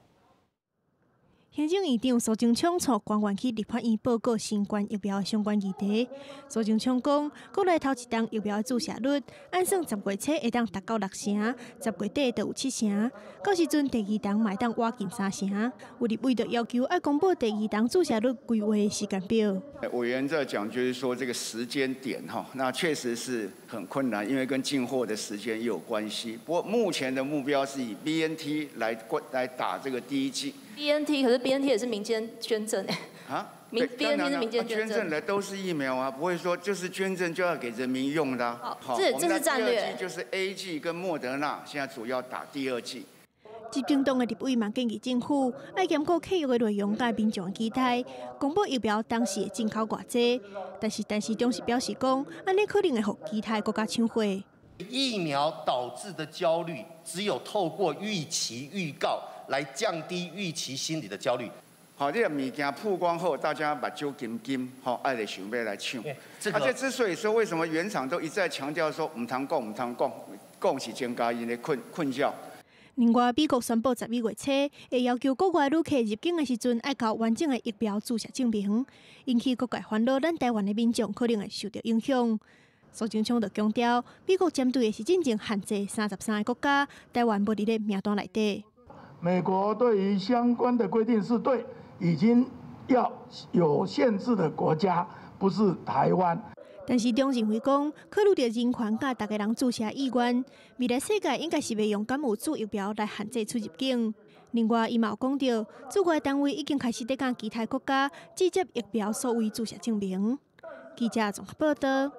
行政院長蘇貞昌帶官員去立法院報告新冠疫苗相關議題。蘇貞昌講，國內頭一針疫苗注射率，按算10月初會當達到6成，10月底就有7成。到時陣第二針嘛會當倚近3成。有立委就要求愛公布第二針注射率規劃時間表。委員在講，就是說這個時間點哈，那確實是很困難，因為跟進貨的時間也有關係。不過目前的目標是以 BNT 來打這個第一劑。 BNT 可是 BNT 也是民間捐贈哎。啊？ BNT 是民間捐贈的都是疫苗啊，不會說就是捐贈就要給人民用的。好，這是戰略。第二劑就是 AZ 跟莫德納，現在主要打第二劑。執政黨的立委嘛建議政府愛檢討契約的內容佮民眾的期待，公布疫苗當時的進口偌濟。但是陳時中是表示講，按呢可能會予其他國家搶貨。疫苗導致的焦慮，只有透過預期預告來降低預期心理的焦慮。好，這個物件曝光後，大家目睭金金，吼，愛來想欲來搶。啊，這之所以說為什麼原廠都一再強調說毋通講，毋通講，講是增加𪜶的困擾。另外，美國宣布11月初會要求國外旅客入境的時陣，愛交完整的疫苗注射證明，引起各界煩惱。咱台灣的民眾可能會受著影響。蘇貞昌就強調，美國針對的是真正限制33个國家，台灣無佇咧名單內底。美國對於相關的規定是對已經要有限制的國家，不是台灣。但是中認為講，考慮著人權佮逐家人注射意願，未來世界應該是袂用敢有注疫苗來限制出入境。另外，伊嘛有講著，駐外單位已經開始佇佮其他國家直接疫苗數位注射證明。記者綜合報道。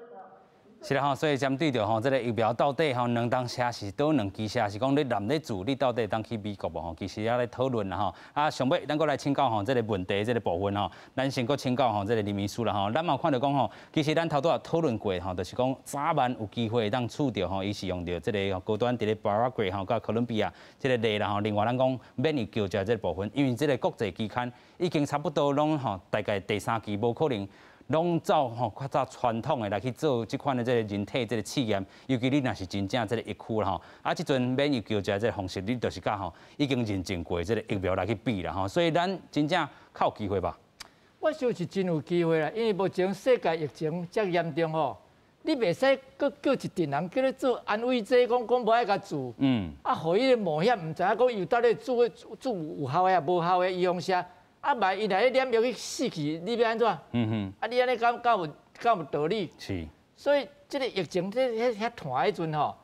是啦吼，所以針對著吼，這个疫苗到底吼兩當射是佗兩支射，是講你若毋咧注，你到底會當去美國無吼？其實猶咧討論啦吼。啊，上尾咱閣來請教吼，這个問題這个部分吼，咱先閣請教吼這个林醫師啦吼。咱嘛有看著講吼，其實咱頭拄仔討論過吼，就是講早晚有機會會當注著吼，伊是用著這个高端佇咧巴拉圭吼，佮哥倫比亞這个例啦吼。另外咱講免疫橋接這个部分，因為這个國際期刊已經差不多攏吼，大概第三期無可能。攏走吼較早傳統的來去做這款的這个人體這个試驗，尤其你若是真正這个疫區啦吼，啊，這陣免疫橋接這个方式，你就是佮吼已經認證過這个疫苗來去比啦吼，所以咱真正較有機會吧？我想是真有機會啦，因為目前世界疫情遮嚴重吼，你袂使閣叫一陣人叫咧做安慰劑，講講無愛共注，啊，予伊个冒險，毋知影講伊到底注注有效的抑無效的預防射。啊，萬一伊若咧染疫去死去，你欲按怎？啊，你按呢敢有道理？是。所以這个疫情這遐遐湠彼陣吼，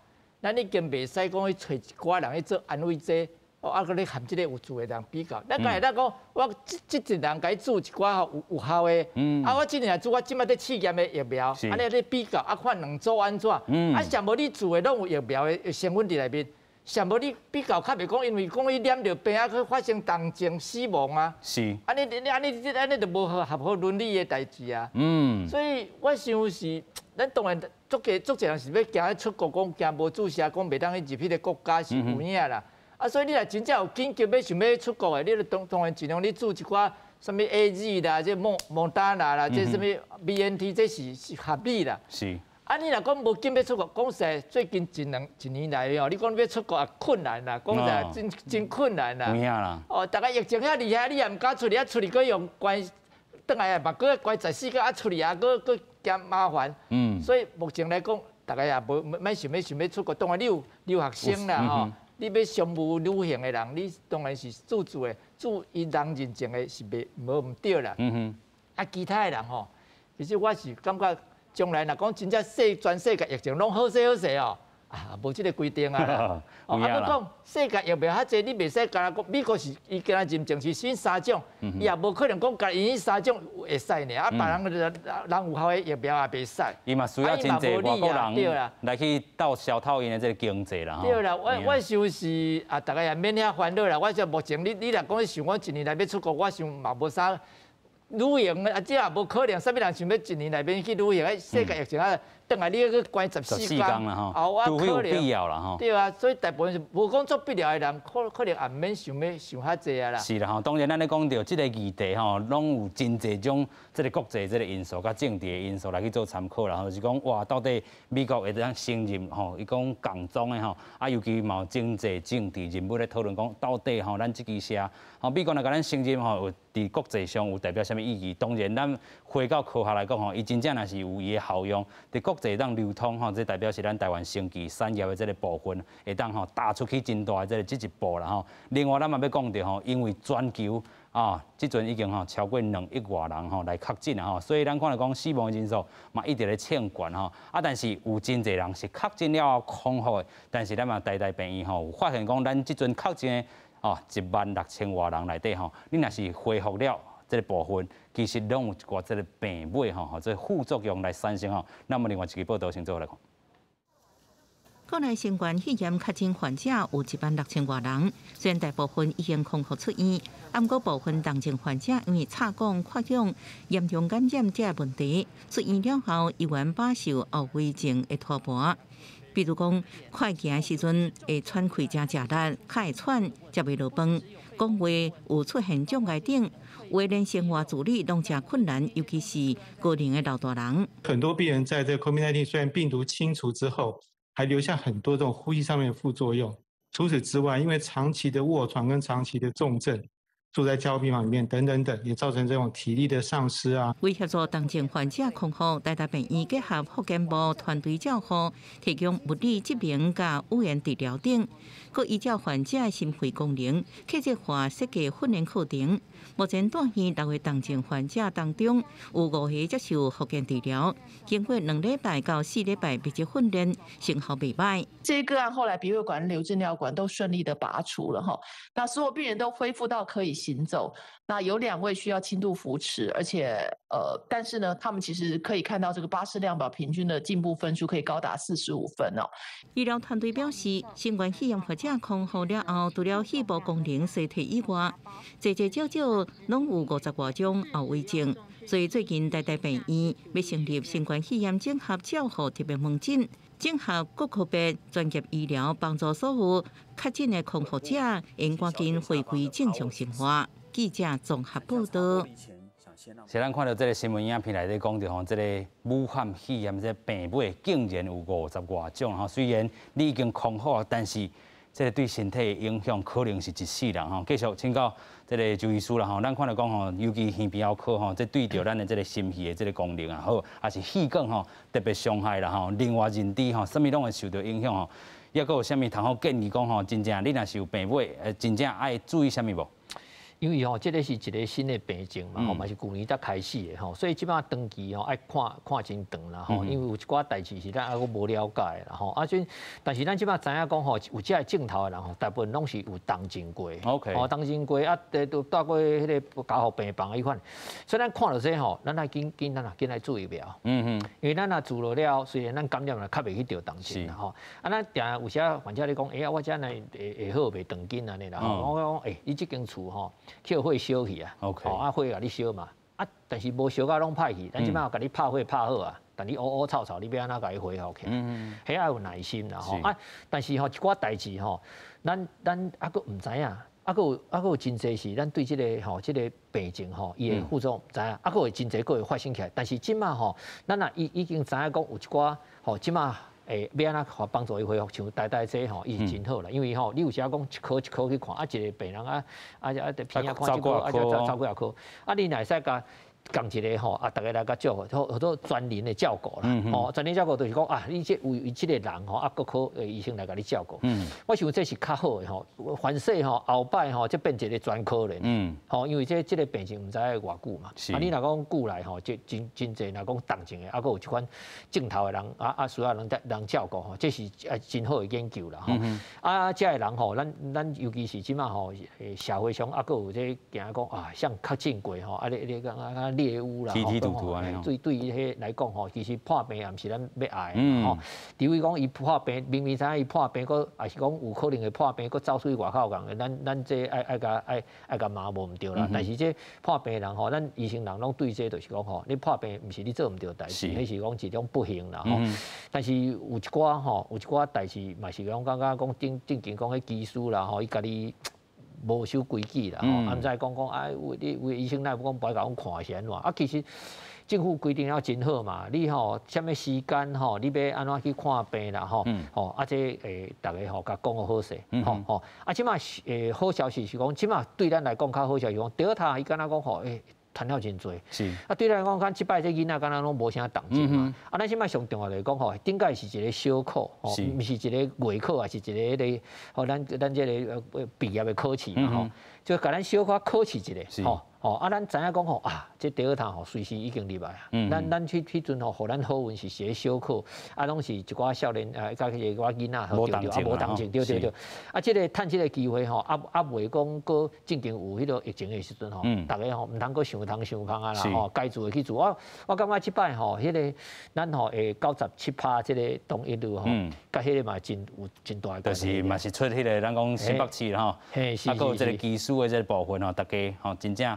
咱已經袂使講去揣一寡人去做安慰劑，哦，啊，閣咧含這个有注的人比較。咱敢會當講，我這這陣人共伊注一寡吼有效的，啊，我這陣來注我這擺佇試驗的疫苗，按呢咧比較，啊，看兩組按怎？啊，上無你注的攏有疫苗的成分佇內面。上無你比較較袂講，因為講伊染著病啊，去發生重症死亡啊。是。按呢你按呢按呢就無合合倫理的代誌啊。所以我想是，咱當然足濟足濟人是欲驚出國，講驚無注射，講袂當去入彼个國家是有影啦。啊，所以你若真正有緊急欲想欲出國的，你就當當然盡量你注一寡啥物 AZ 啦，這莫莫達納啦，這啥物 BNT，這是合理啦。是。啊！你若講無緊欲出國，講實在，最近一兩一年來哦，你講欲出國也困難啦，講實在真真困難啦。有影啦。哦，逐个疫情遐厲害，你也毋敢出去，啊出去閣用關，轉來啊嘛閣關14天，啊出去啊閣閣驚麻煩。所以目前來講，逐个也無免想欲想欲出國。當然你有留學生啦吼，你欲商務旅行的人，你當然是注注的，注伊人認證的是袂無毋對啦。啊，其他的人吼，其實我是感覺。將來若講真正全世界疫情攏好勢好勢哦，啊，無這个規定啊。哦，啊，閣講世界疫苗較濟，你袂使干焦講美國是伊敢若認證是選三種，伊也無可能講共伊三種會使爾，啊，別人人有效的疫苗也袂使。伊嘛需要真濟外國人來去鬥消透𪜶的這个經濟啦。對啦，我想是啊，逐家也免遐煩惱啦。我想目前你若講想講一年內欲出國，我想嘛無啥。旅行啊，這也無可能，啥物人想欲一年內面去旅行？彼世界疫情啊，轉來你閣關14天，哦，除非有必要啦吼。對啊，所以大部分是無講足必要的人，可能也毋免想欲想遐濟啊啦。是啦吼，當然咱咧講著這个議題吼，攏有真濟種這个國際這个因素佮政治的因素來去做參考啦。就是講哇，到底美國會當承認吼，伊講仝種的吼，啊，尤其嘛有真濟政治人物咧討論講，到底吼咱這支射吼，美國若共咱承認吼，有佇國際上有代表啥物意義？當然，咱回到科學來講吼，伊真正若是有伊的效用，佇國際當流通吼，這代表是咱台灣生技產業的這个部分，會當吼踏出去真大的這个這一步啦吼。另外，咱嘛欲講著吼，因為全球啊，這陣已經吼超過2億外人吼來確診啊吼，所以咱看著講死亡人數嘛一直咧衝懸吼。啊，但是有真濟人是確診了後康復的，但是咱嘛台大病院吼有發現講，咱這陣確診的哦1萬6千外人內底吼，你若是恢復了這个部分，其實攏有一寡這个病尾吼，這个副作用來產生吼。那麼另外一個報道先做來看。國內新冠肺炎確診患者有1萬6千外人，雖然大部分已經康復出院，毋過部分重症患者因為插管缺氧、嚴重感染這个問題，出院了後依然飽受後遺症的拖磨。比如講，快行時陣會喘氣誠食力，較會喘，食袂落飯，講話有出現障礙等，有的連生活自理攏誠困難，尤其是高齡的老大人。很多病人在這個 COVID-19 雖然病毒清除之後，還留下很多這種呼吸上面的副作用。除此之外，因為長期的臥床跟長期的重症，住在加護病房裡面等等等，也造成這種體力的喪失啊。為協助重症患者康復，台大病院結合復健部團隊照護，提供物理職能佮語言治療等，閣依照患者的心肺功能，客製化設計訓練課程。目前住院六个重症患者當中，有五個接受復健治療，經過2禮拜到4禮拜密集訓練，成效袂䆀。這個個案後來鼻胃管、留置尿管都順利的拔除了哈，那所有病人都恢復到可以行走。那有2位需要輕度扶持，而且但是呢，他們其實可以看到這個巴氏量表平均的進步分數可以高達45分哦。醫療團隊表示，新冠肺炎患者康復了後，除了肺部功能衰退以外，濟濟少少攏有50外種後遺症。所以最近台大病院欲成立新冠肺炎綜合照護特別門診，整合各科別專業醫療，幫助所有確診的康復者，會趕緊回歸正常生活。記者綜合報道。是咱看著這个新聞影片內底講著吼，這个武漢肺炎這病尾竟然有50外種吼。雖然你已經康復，但是這个對身體的影響可能是一世人吼。繼續請教這个周醫師啦吼，咱看著講吼，尤其耳鼻喉科吼，這對著咱的這个心肺的這个功能也好，抑是氣管吼特別傷害啦吼。另外認知吼，啥物攏會受著影響吼。抑閣有啥物通好建議講吼？真正你若是有病尾，真正愛注意啥物無？因為吼，這个是一个新的病症嘛，吼嘛是舊年才開始的吼，所以這擺長期吼愛看看真長啦吼，因為有一寡代誌是咱猶閣無了解啦吼，啊，所以但是咱這擺知影講吼，有這个症頭的人吼，大部分攏是有重症過，OK，哦，重症過啊，都帶過彼个加護病房彼款，所以咱看著這吼，咱愛緊緊咱啊緊來注疫苗，因為咱若注落了，雖然咱感染了，較袂去著重症啦吼，啊，咱定有時患者咧講，欸，我這按呢會好袂長緊按呢啦吼，我講，欸，你這間厝吼。去火燒去啊， OK，啊火共你燒嘛，啊但是無燒甲攏歹去，咱這擺共你拍火拍好啊，但你烏烏臭臭，你欲按怎共伊恢復起來？彼愛有耐心啦吼，啊，但是吼一寡代誌吼，咱猶閣毋知影，猶閣有真濟是咱對這个吼這个病症吼，伊的副作用毋知影，猶閣會真濟閣會發生起來。但是這擺吼，咱若已經知影講有一寡吼，這擺。欸，欲按怎幫助伊恢復，像台大這吼，伊是真好啦，因為吼，你有時講一科一科去看，啊，一個病人啊，啊啊，佇邊仔看這個，啊，走幾仔科，啊，你若會使共仝一个吼，啊，逐个來共照顧，好多專人的照顧啦，吼，專人照顧就是講啊，你這為這個人吼，啊，各科的醫生來共你照顧。我想這是較好的吼，凡勢吼後擺吼，這變一個專科咧。吼，因為這個病情毋知愛偌久嘛。啊，你若講久來吼，這真真濟，若講重症的，啊，閣有這款症頭的人，啊需要人人照顧吼，這是啊真好的研究啦吼。啊，這个人吼，咱尤其是這馬吼，社會上啊，閣有這驚講啊，啥確診過吼，啊，你講啊。獵巫啦，對對伊彼來講吼，其實破病也毋是咱欲愛的吼。除非講伊破病，明明知影伊破病，閣抑是講有可能會破病，閣走出去外口共的，咱這愛共罵無毋對啦。但是這破病的人吼，咱醫生人攏對這就是講吼，你破病毋是你做毋對代誌，彼是講一種不幸啦吼。但是有一寡吼，有一寡代誌嘛是講感覺講正經講彼技師啦吼，伊家己。無守規矩啦，吼，啊，毋知講講啊，有你有醫生若講無愛共阮看是按怎？啊，其實政府規定了真好嘛，你吼啥物時間吼，你欲按怎去看病啦，吼，吼，啊，這逐个吼共講好勢，吼吼，啊，這擺好消息是講，這擺對咱來講較好消息講，德爾塔伊敢若講吼，傳了真濟，啊，對咱來講，咱這擺這囡仔敢若攏無啥動靜嘛。啊，咱這擺上重要就是講吼，頂擺是一個小考，吼，毋是一個月考，抑是一个彼个，吼，咱這个畢業的考試嘛，吼，就共咱小可考試一下，吼，吼，啊，咱知影講吼，啊，這德爾塔吼隨時已經入來啊。咱彼陣吼，予咱好運是一個小考，啊，攏是一寡少年啊，佮一寡囡仔，對對，啊，無動靜，對對對。啊，這个趁這个機會吼，啊袂講閣進前有彼个疫情的時陣吼，逐个吼毋通閣想東想西啊啦，吼，該注的去注。我感覺這擺吼，彼个咱吼會97%這个同意率吼，佮彼个嘛真有真大的關係。就是嘛是出彼个咱講新北市吼，啊，閣有這个技術的這个部分吼，大家吼真正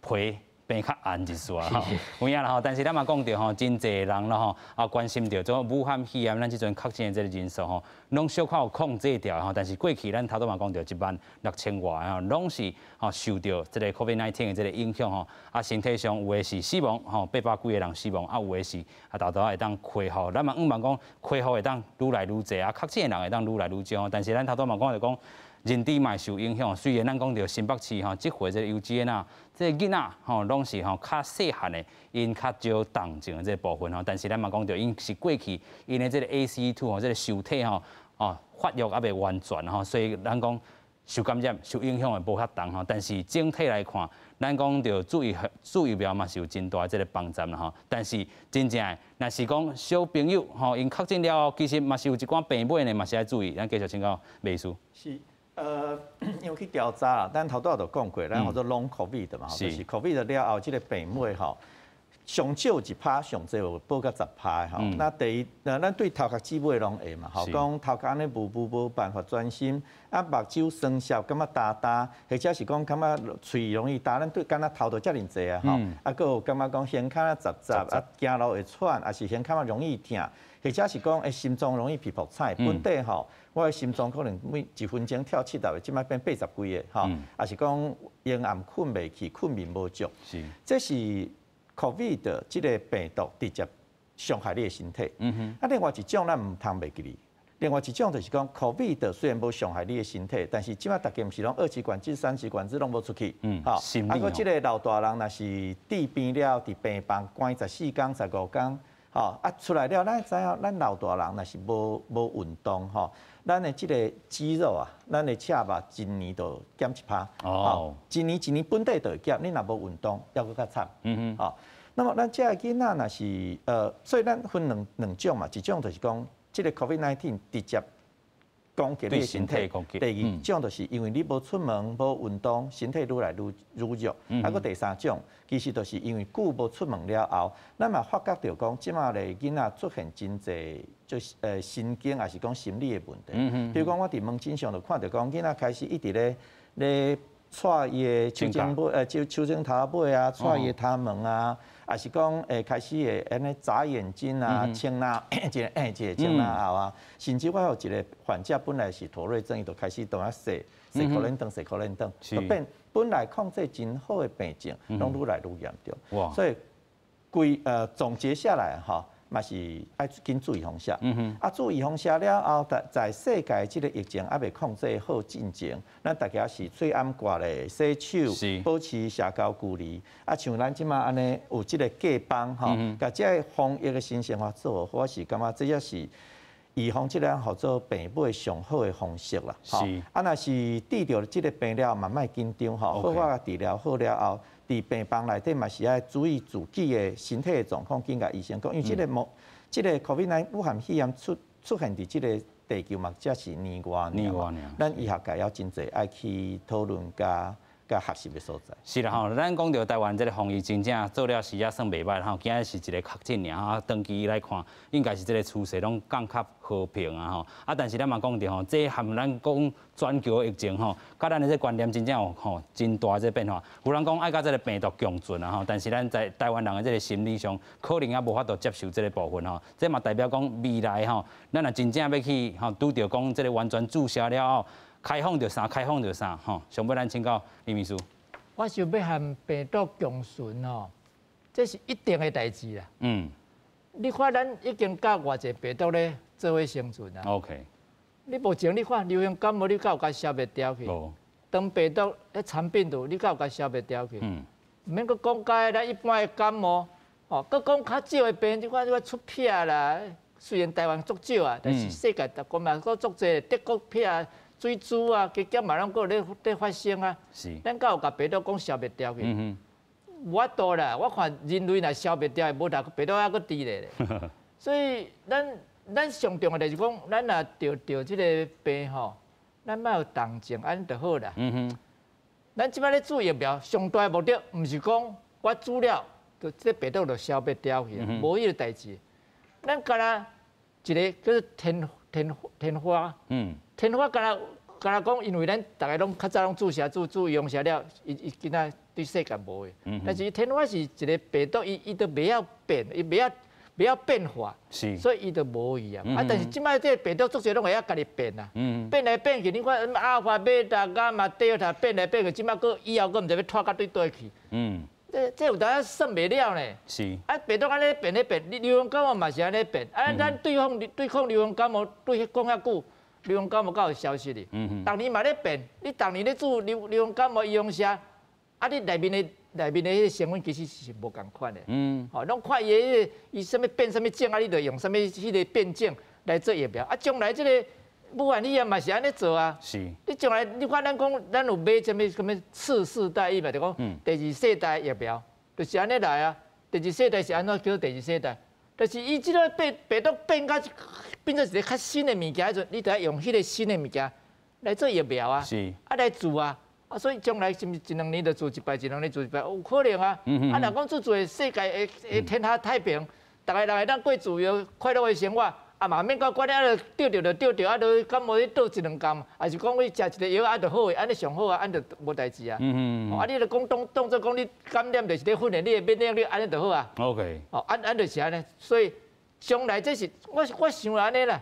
皮變較硬一絲吼，有影啦吼。但是咱嘛講著吼，真濟人啦吼，啊關心著這武漢肺炎，咱這陣確診的這个人數吼，攏小可有控制著吼。但是過去咱頭拄嘛講著1萬6千外吼，攏是吼受著這个 COVID-19 的這个影響吼，啊身體上有的是死亡吼，800幾个人死亡，啊有的是啊沓沓會當恢復。咱嘛向望講恢復會當愈來愈濟，啊確診的人會當愈來愈少。但是咱頭拄嘛講著講。認知嘛會受影響。雖然咱講著新北市吼，這回這個幼稚園啊，這個囡仔吼攏是吼較細漢的，𪜶較少重症的這個部分吼，但是咱嘛講著，𪜶是過去𪜶的這個 ACE2 吼，這個受體吼，哦發育猶未完全吼，所以咱講受感染、受影響的無遐重吼。但是整體來看，咱講著注疫苗嘛是有真大這個幫助啦吼。但是真正的，若是講小朋友吼，𪜶確診了後，其實嘛是有一寡病尾呢，嘛是愛注意。咱繼續請教麥醫師。是，因為去調查啦，咱頭拄仔就講過，咱號做 Long Covid 嘛，就是 Covid 了後，這個病尾吼，上少1%，上濟有報到10%吼。那第一，咱對頭殼姊尾攏會嘛，吼，講頭殼按呢霧霧無辦法專心，啊，目睭酸澀，感覺焦焦，或者是講感覺喙容易焦，咱對敢若頭就遮爾濟啊，吼，啊，閣有感覺講胸坎雜雜，啊，行路會喘，抑是胸坎容易疼，或者是講心臟容易皮膚彩，本底吼，我的心臟可能每一分鐘跳70个，這擺變80幾个，吼，抑是講閒暗睏袂去，睏眠無足，這是 COVID 這個病毒直接傷害你的身體。啊，另外一種咱毋通袂記哩。另外一種就是講，COVID 雖然無傷害你的身體，但是這擺大家毋是攏二級管制、三級管制攏無出去。吼，啊，閣這個老大人若是治病了，佇病房關14工、15工，吼，啊出來了，咱知影，咱老大人若是無運動，吼，咱的這個肌肉啊，咱的赤肉一年就減1%。哦，一年一年本底就會減，你若無運動，猶閣較慘。吼，那麼咱這个囡仔若是所以咱分兩種嘛，一種就是講，這個 COVID-19 直接攻擊你的身體；第二種就是因為你無出門、無運動，身體愈來愈弱。啊，閣第三種，其實就是因為久無出門了後，咱嘛發覺著講，這馬的囡仔出現真濟就是神經，抑是講心理的問題。比如講，我佇門診上就看著講，囡仔開始一直咧掣伊的手指尾，手指頭尾啊，掣伊的頭毛啊，抑是講開始會按呢眨眼睛啊，穿哪一个一个穿哪後啊，甚至我有一個患者本來是妥瑞症，伊就開始當啊洗洗可能頓，洗可能頓，就變本來控制真好的病症，攏愈來愈嚴重。所以規總結下來吼，嘛是愛緊注預防射。啊，注預防射了後，在世界這個疫情猶未控制好進前，咱大家是喙罨掛咧，洗手，保持社交距離。啊，像咱這馬按呢有這個隔板吼，共這個防疫的新生活做好，我是感覺這才是預防這個號做病尾上好的方式啦。啊，若是得著這個病了，嘛莫緊張吼，好好治療好了後，佇病房內底嘛是愛注意自己的身體的狀況，緊共醫生講，因為這個這個 COVID-19 武漢肺炎出現佇這個地球嘛，才是年外爾，咱醫學界猶真濟愛去討論佮學習的所在。是啦吼，咱講著台灣這個防疫真正做了時也算袂䆀吼，今日是一個確診爾吼，長期來看應該是這個趨勢攏降較和平啊吼。啊，但是咱嘛講著吼，這和咱講全球疫情吼，佮咱的這個觀念真正有吼真大這個變化。有人講愛佮這個病毒共存啊吼，但是咱在台灣人的這個心理上可能猶無法度接受這個部分吼。這嘛代表講未來吼，咱若真正欲去吼拄著講這個完全注射了後，開放就啥，開放就啥，吼。上尾咱請教林秘書。我想欲和病毒共存吼，這是一定的代誌啦。你看咱已經佮偌濟病毒咧做伙生存啊。 OK。你目前你看流行感冒，你敢有共消滅掉去？無。腸病毒、彼腸病毒，你敢有共消滅掉去？毋免閣講解咱一般的感冒，吼，閣講較少的病，你看你看出癖啦。雖然台灣足少啊，但是世界各國嘛閣足濟，德國癖。水珠啊，加減嘛攏閣咧發生啊。咱敢有共病毒講消滅掉去？無法度啦！我看人類若消滅掉，無達病毒猶閣佇咧。所以咱上重要就是講，咱若著這個病吼，咱莫有重症，按呢就好啦。咱這擺咧注疫苗，上大的目的毋是講我注了，就這個病毒就消滅掉去，無彼個代誌。咱敢若一個叫做天花。天花敢若講，因為咱逐个攏較早攏注射注預防射了，伊今仔對世界無的。但是天花是一個病毒，伊都袂曉變，伊袂曉變化，所以伊就無去啊。啊，但是這擺這個病毒足濟攏會曉家己變啊，變來變去，你看阿爾法、貝塔、伽馬、德爾塔變來變去，這擺閣以後閣毋知欲拖到對佗去。這有當算袂了呢。啊，病毒按呢變咧變，你流行感冒嘛是按呢變。啊，咱對抗流行感冒對講遐久。流行感冒敢有消失哩？逐年嘛咧变，你逐年咧注流行感冒预防射，啊，你內面的彼个成分其實是無仝款的。吼，攏看伊彼個伊啥物變啥物種，啊，你就用啥物彼个變種來做疫苗。啊，將來這個武漢肺炎嘛是按呢做啊。你將來你看咱講，咱有買啥物啥物次世代疫苗，就講第二世代疫苗，就是按呢來啊。第二世代是按怎叫做第二世代？就是伊這个病毒變甲變做一个較新的物件彼陣，你著愛用彼个新的物件來做疫苗啊。啊來注啊。啊，所以將來是毋是一兩年就注一擺，一兩年注一擺，有可能啊。啊，若講注注的世界會會天下太平，逐个人會當過自由快樂的生活，啊嘛免閣管啊，著著就著著，啊，就感冒去倒一兩工，還是講你食一個藥啊就好的，按呢上好啊，按就無代誌啊。啊，你著講當做講你感染就是咧訓練你的免疫力，按呢就好啊。 哦，按就是按呢，所以將來這是我想按呢啦，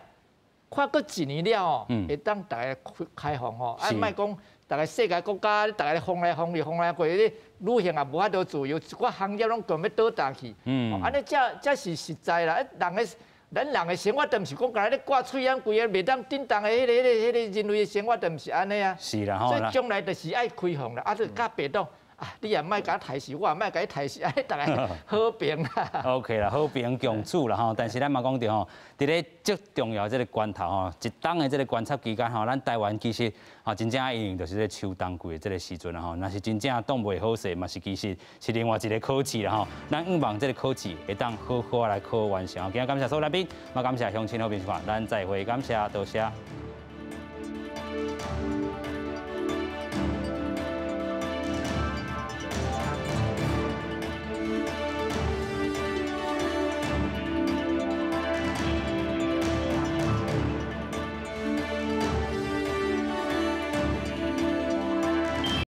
看閣一年了吼，會當逐个開放吼，啊，莫講。逐个世界國家，逐个封來封去，封來過去，你旅行也無法度自由，一寡行業攏共欲倒彈去。按呢才是實在啦。人的咱人的生活，就毋是講干焦咧掛喙罨規个袂當振動的彼个人類的生活，就毋是按呢啊。是啦吼。所以將來就是愛開放啦，啊，就佮病毒。啊！你也莫共我刣死，我也莫共你刣死，按呢逐个和平啦。 OK 啦，和平共處啦吼。但是咱嘛講著吼，佇咧這重要這个關頭吼，一冬的這个觀察期間吼，咱台灣其實啊真正應用就是這秋冬季的這个時陣啦吼。若是真正擋袂好勢，嘛是其實是另外一个考試啦吼。咱向望這个考試會當好好來考完成。今日感謝所有來賓，嘛感謝鄉親好朋友，咱再會，感謝多謝。